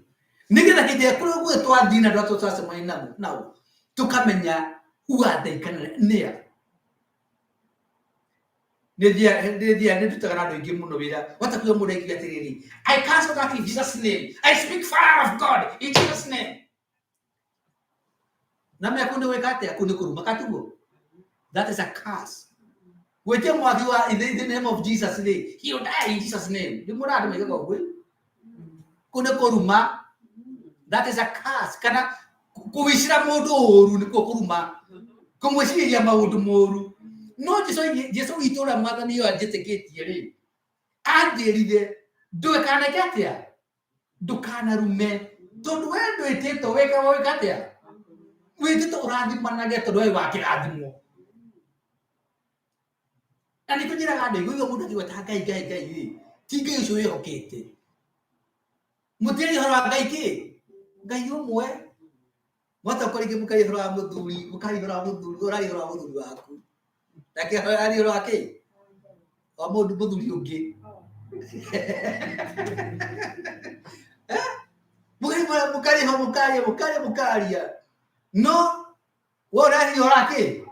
Nĩgetha hĩndĩ ĩrĩa kũrĩa guothe twathiĩ na andũ arĩa tũracemania nao, tũkamenya who are they kana nĩa. Nĩ ndutaga na andũ aingĩ mũno wĩra watakuga mũndũ aikiuga atĩrĩrĩ, "I cancel that in Jesus' name. I speak fire of God in Jesus' name." Na mea kũu nĩ gwĩka atĩa? Kũu nĩ kũruma katiguo. That is a curse. Gwĩtia mwaki wa in the name of Jesus rĩ, he will die in Jesus' name. Nĩ mũra andũ maigaga ũguo. Kũu nĩ kũruma. That is a curse. Kana kũwicĩra mũndũ ũru nĩkuo kũruma, kũmwĩcirĩria maũndũ moru. No Jesu witũ ũrĩa Mwathani ũyũ anjĩtĩkĩtie rĩ, anjĩrire ndũkaneke atĩa? Ndũkanarume, tondũ we ndwĩtĩtwo wĩka wĩka atĩa? Wĩtĩtwo ũrathimanage, tondũ we wa kĩrathimo. Na nĩkĩo njĩraga andũ aingĩ, mũndũ akĩgweta Ngai, Ngai, Ngai rĩ, ti Ngai ũcio wĩhokete. Mũtiaria ũhoro wa Ngai kĩ? Ngai ũmwe. Mwatoka rĩngĩ mũkaria ũhoro wa mũthuri, mũkaria ũhoro wa mũthuri, ũraria ũhoro wa mũthuri waku. Nake araria ũhoro wa kĩ? Wa mũndũ mũthuri ũngĩ. Eh? Mũkaria, mũkaria, mũkaria, mũkaria, mũkaria. No we ũraria ũhoro wa kĩ?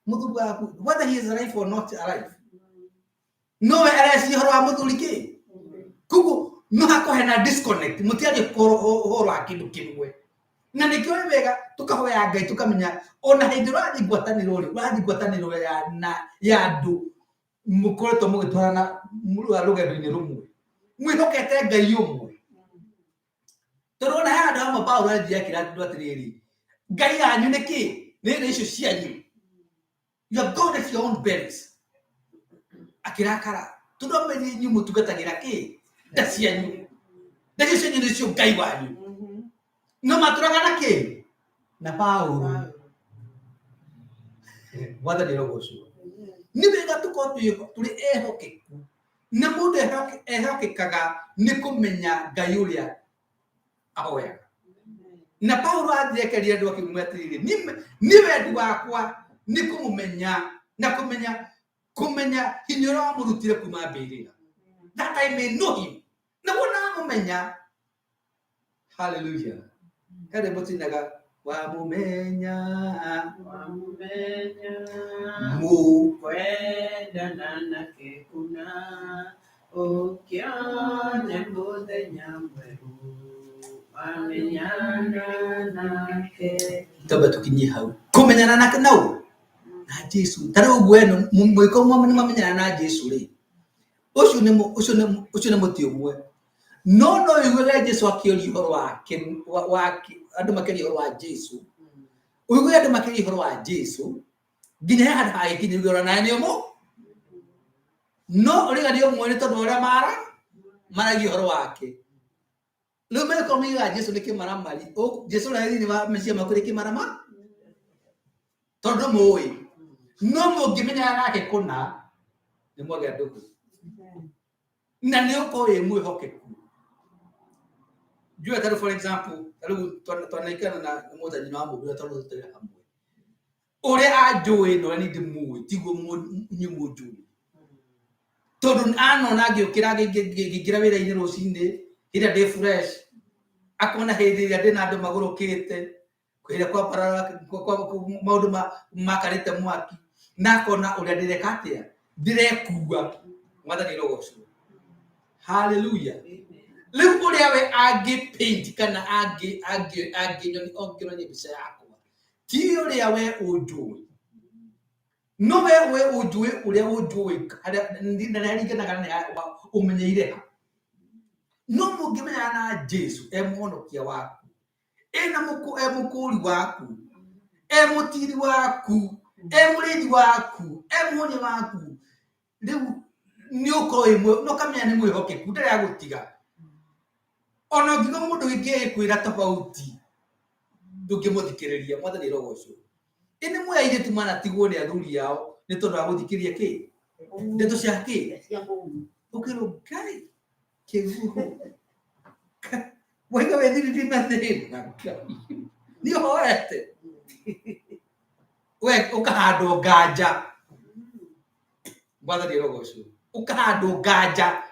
Mũthuri waku. Whether he is alive or not alive. No we areciria ũhoro wa mũthuri kĩ? Koguo no hakorwo hena disconnect, mũtiaria ũhoro wa kĩndũ kĩmwe. Na nĩkĩo nĩ wega tũkahoya Ngai, tũkamenya ona hĩndĩ ũrathiĩ ngwatanĩro rĩ, ũrathiĩ ngwatanĩro ya na ya andũ mũkoretwo mũgĩtwarana rũgendo-inĩ rũmwe, mwĩhokete Ngai ũmwe. Tondũ ona he handũ hamwe Paulo athire akĩra andũ atĩrĩrĩ, Ngai yanyu nĩ kĩ? Nĩ irio icio cianyu. Your God is your own bellies. Akĩrakara tondũ amenye inyuĩ mũtungatagĩra kĩ? Nda cianyu. Nda icio cianyu nĩcio Ngai wanyu. No matũraga na kĩ? Na Paulo. Mwathani arogocwo. Nĩ wega tũkorwo tũrĩ ehokeku, na mũndũ ehokekaga nĩ kũmenya Ngai ũrĩa ahoyaga. Na Paulo athire akerire andũ akĩmwĩra atĩrĩrĩ, niĩ wendi wakwa nĩ kũmũmenya na kũmenya hinya ũrĩa wamũrutire kuma mbĩrĩra, that I may know him. Na wona amũmenya, hallelujah, harĩ mũtinaga wamũmenya. Wamũmenya. Mũ Kwendana nake kuna ũkĩone mũthenya mwerũ wamenyana nake. Twambe tũkinyie hau kũmenyana nake nau na Jesu. Ta rĩu ũguo eno mwĩko nĩ mwamenyana na Jesu rĩ, ũcio nĩ mũtĩ ũmwe. No ũiguage Jesu akĩoria ũhoro wake andũ makĩaria ũhoro wa Jesu, ũigue andũ makĩaria ũhoro wa Jesu nginya he handũ hagĩkinya ũigue ona nawe nĩ ũmũ no ũrĩga nĩ ũmwe, nĩ tondũ wa ũrĩa maragia ũhoro wake. Rĩu megũkorwo maigaga Jesu nĩ kĩmaramari. Jesu ũrĩa thĩinĩ wa meciria maku nĩ kĩmarama, tondũ mũĩ no mũngĩmenyana nake kũna nĩ mwagĩa ndũgũ na nĩ ũkorwo wĩ mwĩhokeku. Njũĩ tarĩu, for example, tarĩu twanaikara na mũthanyina wa mũndũ ũrĩa twarutĩte hamwe, ũrĩa anjũĩ na ũrĩa niĩ ndĩmũĩ tiguo inyuĩ mũnjũĩ, tondũ anona ngĩũkĩra ngĩingĩra wĩra-inĩ rũcinĩ hĩndĩ ĩrĩa ndĩ fresh, akona hĩndĩ ĩrĩa ndĩna andũ magũrũkĩte, hĩndĩ ĩrĩa maũndũ makarĩte mwaki, na akona ũrĩa ndĩreka atĩa, ndĩrekua. Mwathani rogocwo, haleluya. Rĩu ũrĩa we angĩ paint kana angĩ angĩ angĩ angĩonania mbica yakwa ti ũrĩa we ũnjũĩ, no we ũnjũĩ ũrĩa ũnjũĩ harĩa na haringanaga na ũmenyeire ha. No mũngĩmenyana na Jesu e mũhonokia waku, ena mũkũ e mũkũri waku, e mũtiri waku, e mũrĩithi waku, e mũhonia waku, rĩu nĩ ũkorwo wĩ no ũkamenya nĩ mwĩhokeku, ndarĩ agũtiga. Ona ũngiuga mũndũ wĩngĩ ĩkwĩra tofauti, ndũngĩmũthikĩrĩria. Mwathani rogocwo. Ĩ nĩ mwe airĩtu manatigwo nĩ athuri ao nĩ tondũ wa gũthikĩrĩria kĩ? Ndeto cia kĩ? Ũkĩrwo Ngai kĩguũ waiga wethiriri na thĩna nĩ ũhoete we ũkahandwo nganja. Mwathani rogocwo. Ũkahandwo nganja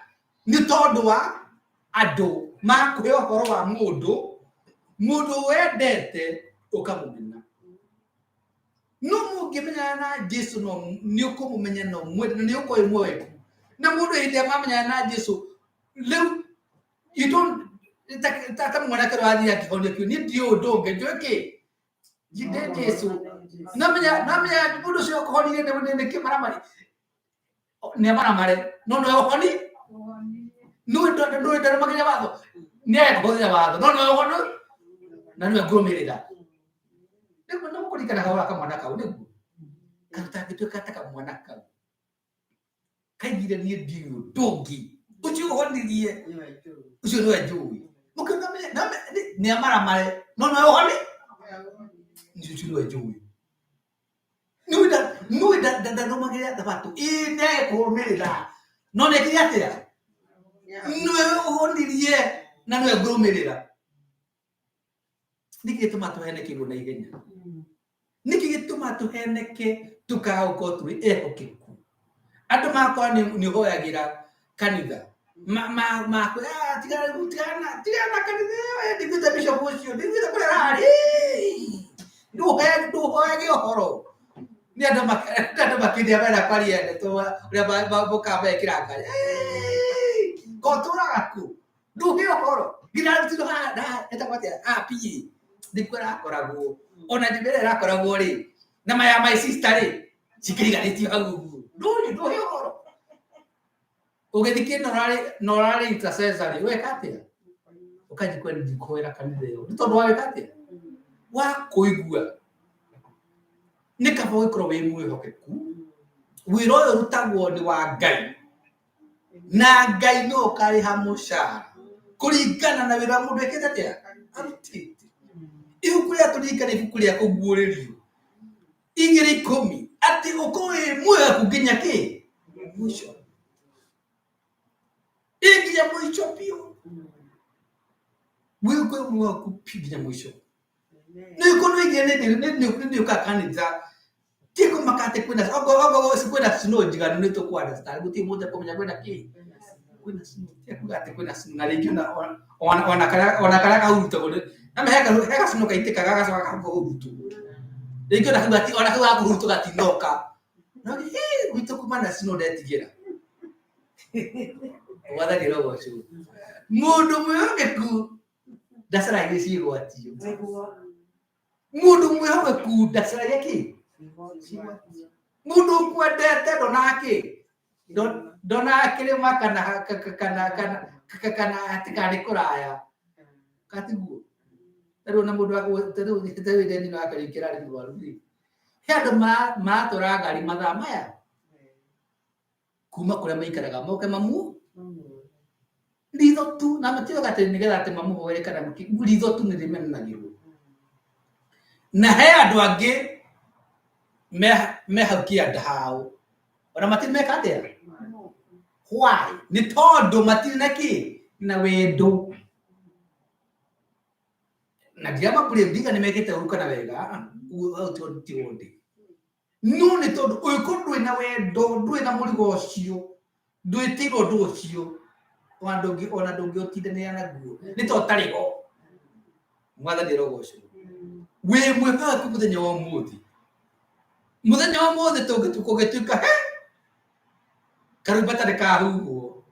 nĩ tondũ wa andũ makũhe ũhoro wa mũndũ wendete ũkamũmena. No mũngĩmenyana na Jesu no nĩ ũkũmũmenya no mwende na nĩ ũkorwo wĩ muoyo na mũndũ hĩndĩ ĩrĩa mamenyana na Jesu rĩu you don't ta mwanake ũrĩa wathiĩ akĩhonia kĩu niĩ ndiũĩ ũndũ ũngĩ njũĩ kĩ njinde Jesu namenya namenya mũndũ ũcio ũkũhonirie nĩ kĩmaramari nĩ amaramare no nĩwe ũhoni nĩwe ndarũmagĩrĩra watho nĩ areka kũhũthĩra watho no nĩwe ũhoni na nĩwe ngũrũmĩrĩra nĩguo nĩ mũkũririkana kahũra kamwana kau nĩguo katangĩtuĩka ta kamwana kau kaigire niĩ ndiũĩ ũndũ ũngĩ ũcio ũhonirie ũcio nĩwe njũĩ mũkĩona nĩ amaramare no nĩwe ũhoni ũcio nĩwe njũĩ nĩwe ndarũmagĩrĩra thabatũ ĩĩ nĩ kũrũmĩrĩra no nĩ ekire atĩa nĩwe ũhonirie na nĩwe ngũrũmĩrĩra nĩkĩ gĩtũma tũhenekĩrwo na ihenya nĩkĩ gĩtũma tũheneke tũkaga gũkorwo tũrĩ ehokeku andũ makwa nĩ ũhoyagĩra kanitha makwĩra tigana tigana tigana kanitha ĩyo ndiguĩte bishop ũcio ndiguĩte kũrĩa ararĩ ndũhoyage ũhoro nĩ andũ makĩria mena kwaria ndeto ũrĩa mũkaga mekĩra ngari kotũraga kũ ndũhe ũhoro nginya arutwo haha etagwo atĩa haha PA nĩkuo arakoragwo ona nyũmba ĩrĩa ĩrakoragwo rĩ na maya my sister rĩ cikĩriganĩtio hau ũguo ndũĩ ndũhe ũhoro ũgĩthiĩ norarĩ intercessor rĩ weka atĩa ũkanjia kwenda kũhoera kanitha ĩyo nĩ tondũ wawĩka atĩa wa kũigua nĩ kaba ũgĩkorwo wĩ mwĩhokeku wĩra ũyũ ũrutagwo nĩ wa Ngai na Ngai no ũkarĩha mũcara kũringana na wĩra mũndũ ekĩte atĩa arutĩte ibuku rĩa tũririkane ibuku rĩa kũguũrĩrio igĩrĩ ikũmi atĩ ũkorwo wĩ mwĩhokeku nginya kĩ mũico ĩ nginya mũico biũ wĩkwe mwĩhokeku biũ nginya mũico nĩkorwo igĩrĩ nĩũka kanitha ti kũmaka atĩ kwĩna okorwo kwĩna snow njiganu nĩ tũkũ understand gũtirĩ mũndũ ũkũmenya kwĩna kĩ kwĩna snow ti kuga atĩ kwĩna snow na rĩngĩ ona ona karĩa kahurutagwo na he gacino gaitĩkaga gacoka gakahurutwo rĩngĩ ona kau ona kau gakũhurutwo gatinoka no gwitũ kuma na snow ndetigĩra Mwathani arogocwo mũndũ mwĩhokeku ndacaragia ciĩgwatio mũndũ mwĩhokeku ndacaragia kĩ mũndũ ũkwendete ndonaga kĩ ndonaga kĩrĩma kana kana kana kana atĩ kana nĩ kũraya katiguo tarĩu ona mũndũ tarĩu tarĩu ndeni wa Kariũki ararĩ mũrwaru rĩ he andũ maratwara ngari mathaa maya kuma kũrĩa maikaraga moke mamu ritho tu na matiugaga atĩ nĩgetha atĩ mamũhoere kana ritho tu nĩ rĩmenanagĩrwo na he andũ angĩ me hau kĩanda hao ona matirĩ meka atĩa why nĩ tondũ matirĩ na kĩ na wendo na ndiramabure ndiga nĩ mekĩte ũru kana wega hau tiho ndĩ no nĩ tondũ ũngĩkorwo ndũrĩ na wendo ndũrĩ na mũrigo ũcio ndwĩtĩirwo ũndũ ũcio ona ndũngĩũtindanĩra naguo nĩ tondũ ũtarĩ ho mwathani arogocwo wĩ mwĩhokeku mũthenya wa ũmũthĩ mũthenya wa ũmũthĩ tũngĩtuĩka he karumbeta nĩ kahuhwo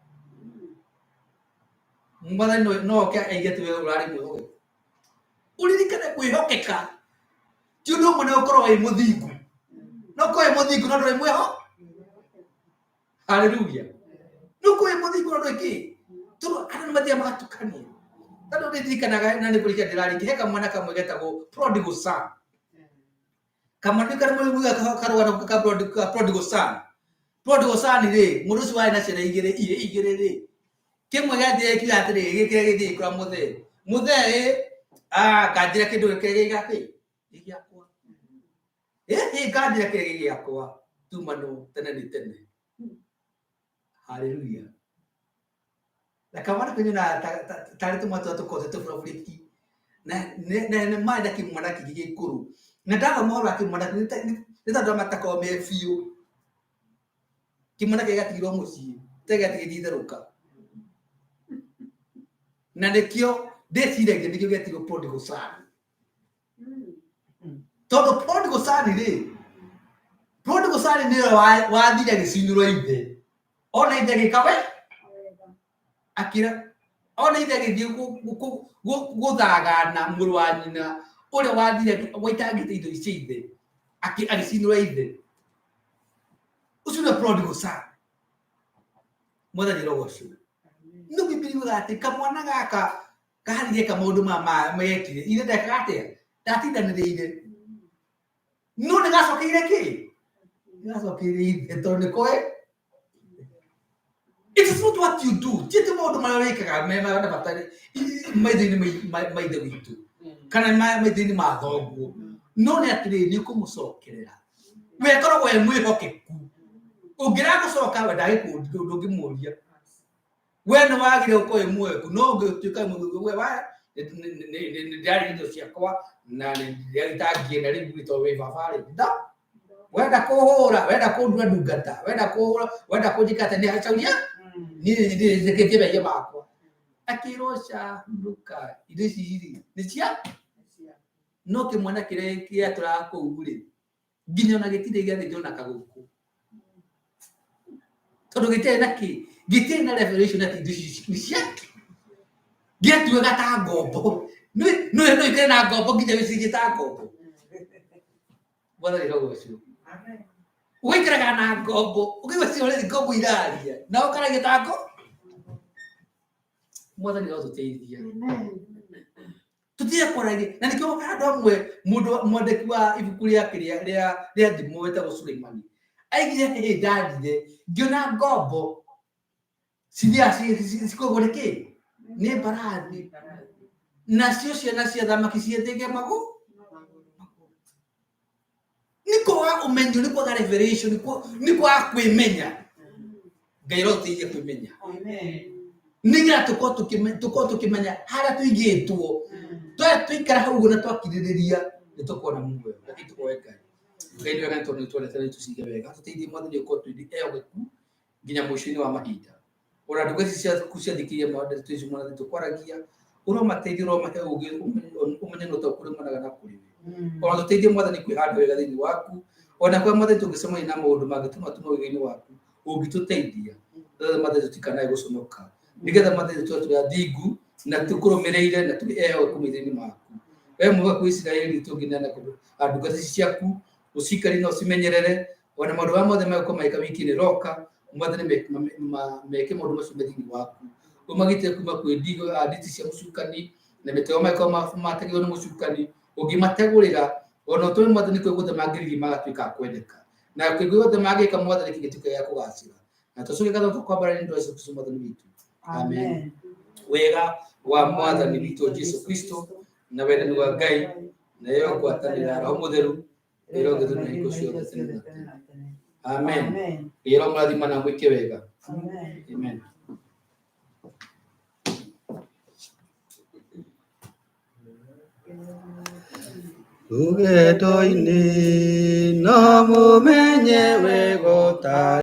mwathani no oke aige atĩ we ũrarĩ mwĩhokeku ũririkane kwĩhokeka ti ũndũ ũmwe na gũkorwo wĩ mũthingu no ũkorwo wĩ mũthingu no ndũrĩ mwĩho haleluya no ũkorwo wĩ mũthingu no ndũrĩ kĩ tondũ andũ nĩ mathiaga magatukania tondũ ndirikanaga na nĩ kũrika ndĩrarĩkia he kamwana kamwe getagwo prodigal son kamwana karĩa mũiguaga karũgano ka prodigal son prodigal son rĩ mũndũ ũcio warĩ na ciana igĩrĩ irĩ igĩrĩ rĩ kĩmwe gĩathire kiuga atĩrĩrĩ gĩkĩrĩa gĩthiĩ gĩkĩra mũthee mũthee ĩ nganjĩra kĩndũ kĩrĩa gĩ gĩakĩ gĩ gĩakwa ĩ nganjĩra kĩrĩa gĩ gĩakwa tumanwo tene nĩ tene haleluya na kamwana kanyona tarĩ tũmwe tũrĩa tũkoragwo twĩ tũbũrũrĩki na nĩ marĩ na kĩmwana kĩngĩ gĩkũrũ na ndathoma ũhoro wa kĩmwana kĩu nĩ tondũ matakoragwo me biũ kĩmwana kĩrĩa gĩatigirwo mũciĩ gĩtarĩ gĩatigĩthiĩ itherũka na nĩkĩo ndĩciragia nĩkĩo gĩetirwo prodigal son tondũ prodigal son rĩ son nĩwe wathire agĩcinũra ithe. Ona ithe agĩka we akĩra ona ithe agĩthiĩ gũthagana mũrũ wa nyina ũrĩa wathire waitangĩte indo cia ithe agĩcinũra ithe. Ũcio nĩ prodigal son. Mwathani arogocwo. No Bibilia yugaga atĩ kamwana gaka kaharire ka maũndũ ma mekire ithe ndekaga atĩa ndatindanĩrĩire no nĩ gacokeire kĩ nĩ gacokeire ithe tondũ nĩ koe. It is not what you do. Ti atĩ maũndũ marĩa wĩkaga me na bata maitho-inĩ ma ithe witũ kana maitho-inĩ ma thoguo, no nĩ atĩrĩrĩ, nĩ ũkũmũcokerera. We akoragwo e mwĩhokeku. Ũngĩragũcoka we ndũngĩmũria. We nĩ wagire gũkorwo wĩ mwĩhokeku, no ũngĩtuĩka mwĩhokeku we wa nĩ ndĩrarĩ indo ciakwa na nĩ ndĩragitangie na rĩu rĩ tondũ wĩ baba rĩ nda wenda kũhũra, wenda kũndua ndungata, wenda kũhũra, wenda kũnjĩka atĩa, nĩ hacauria niĩ nĩndĩkĩtie mehia makwa. Akĩrwo ca nduka indo ici rĩ nĩ cia no kĩmwana kĩrĩa gĩatũraga kũu rĩ nginya ona gĩtirĩ gĩathĩnjwo na kagũkũ tondũ gĩtirĩ na kĩ gĩtirĩ na revelation atĩ indo ici nĩ cia gĩatuaga ta ngombo. No no ikare na ngombo nginya wĩcirie ta ngombo. Mwathani rogocwo. Ũgaikaraga na ngombo ũkaigua cio ngombo iraria na ũkaragia ta ngo. Mwathani rotũteithia tutige kwaragia na nĩkĩo handũ hamwe mũndũ mwandĩki wa ibuku rĩake rĩa thimo wetagwo Suleimani aigire hĩndĩ ndathire ngĩona ngombo cithiaga cikogwo nĩ kĩ nĩ mbarathi, nacio ciana cia thamaki ciethĩge magũ. Nĩ kwaga ũmenyo, nĩ kwaga revelation, nĩ kwaga kwĩmenya. Ngai arotũteithia kwĩmenya nĩgetha tũkorwo tũkĩmenya harĩa tũigĩtwo. Twaikara hau ũguo na twakirĩrĩria nĩ tũkuona muoyo. Reke tũhoe Ngai. Ngai nĩ wega nĩ tondũ nĩ twendete na nĩ tũcige wega. Tũteithie Mwathani ũkorwo twĩ ehokeku nginya mũico-inĩ wa mahinda. Ona ndungata ici ciaku ciathikĩrĩria maũndũ icio Mwathani tũkwaragia, ũromateithia, ũromahe ũũgĩ, ũmenyo na ũtaũku ũrĩa umanaga na kũrĩ we. Ona tũteithie Mwathani kwĩhanda wega thĩinĩ waku. Ona kũrĩa Mwathani tũngĩcemania na maũndũ mangĩtũma tume wega-inĩ waku, ũngĩtũteithia nĩgetha Mwathani tũtikanae gũconoka, nĩgetha Mwathani tũtũre tũrĩ athingu na tũkũrũmĩrĩire na tũrĩ ehokeku maitho-inĩ maku. We mwĩhokeku Isiraeli, tũngĩneana ndungata ici ciaku ũcikarie na ũcimenyerere ona maũndũ marĩa mothe magũkorwo magĩka wiki-inĩ ĩroka. Mwathani meke maũndũ macio me thĩinĩ waku, ũmagitĩre kuma kwĩ nditi cia mũcukani na mĩtego mangĩkorwo mategirwo nĩ mũcukani ũngĩmategũrĩra ona ũtũme Mwathani kwĩ guothe mangĩrĩria magatuĩka a kwendeka na kwĩ guothe mangĩka Mwathani kĩngĩtuĩka gĩa kũgacĩra na tũcoke ngatho tũkwambara nĩ ũndũ wa Jesũ Kristo Mwathani witũ. Amen. Wega wa Mwathani witũ Jesu Kristo na wendani wa Ngai nayo ngwatanĩro ya Roho Mũtheru ĩrogethwo na hingo ciothe tene na tene. Amen. Ngai aromũrathima na mwĩke wega. Amen. Rũgendo-inĩ no mũmenye wega ũtarĩ.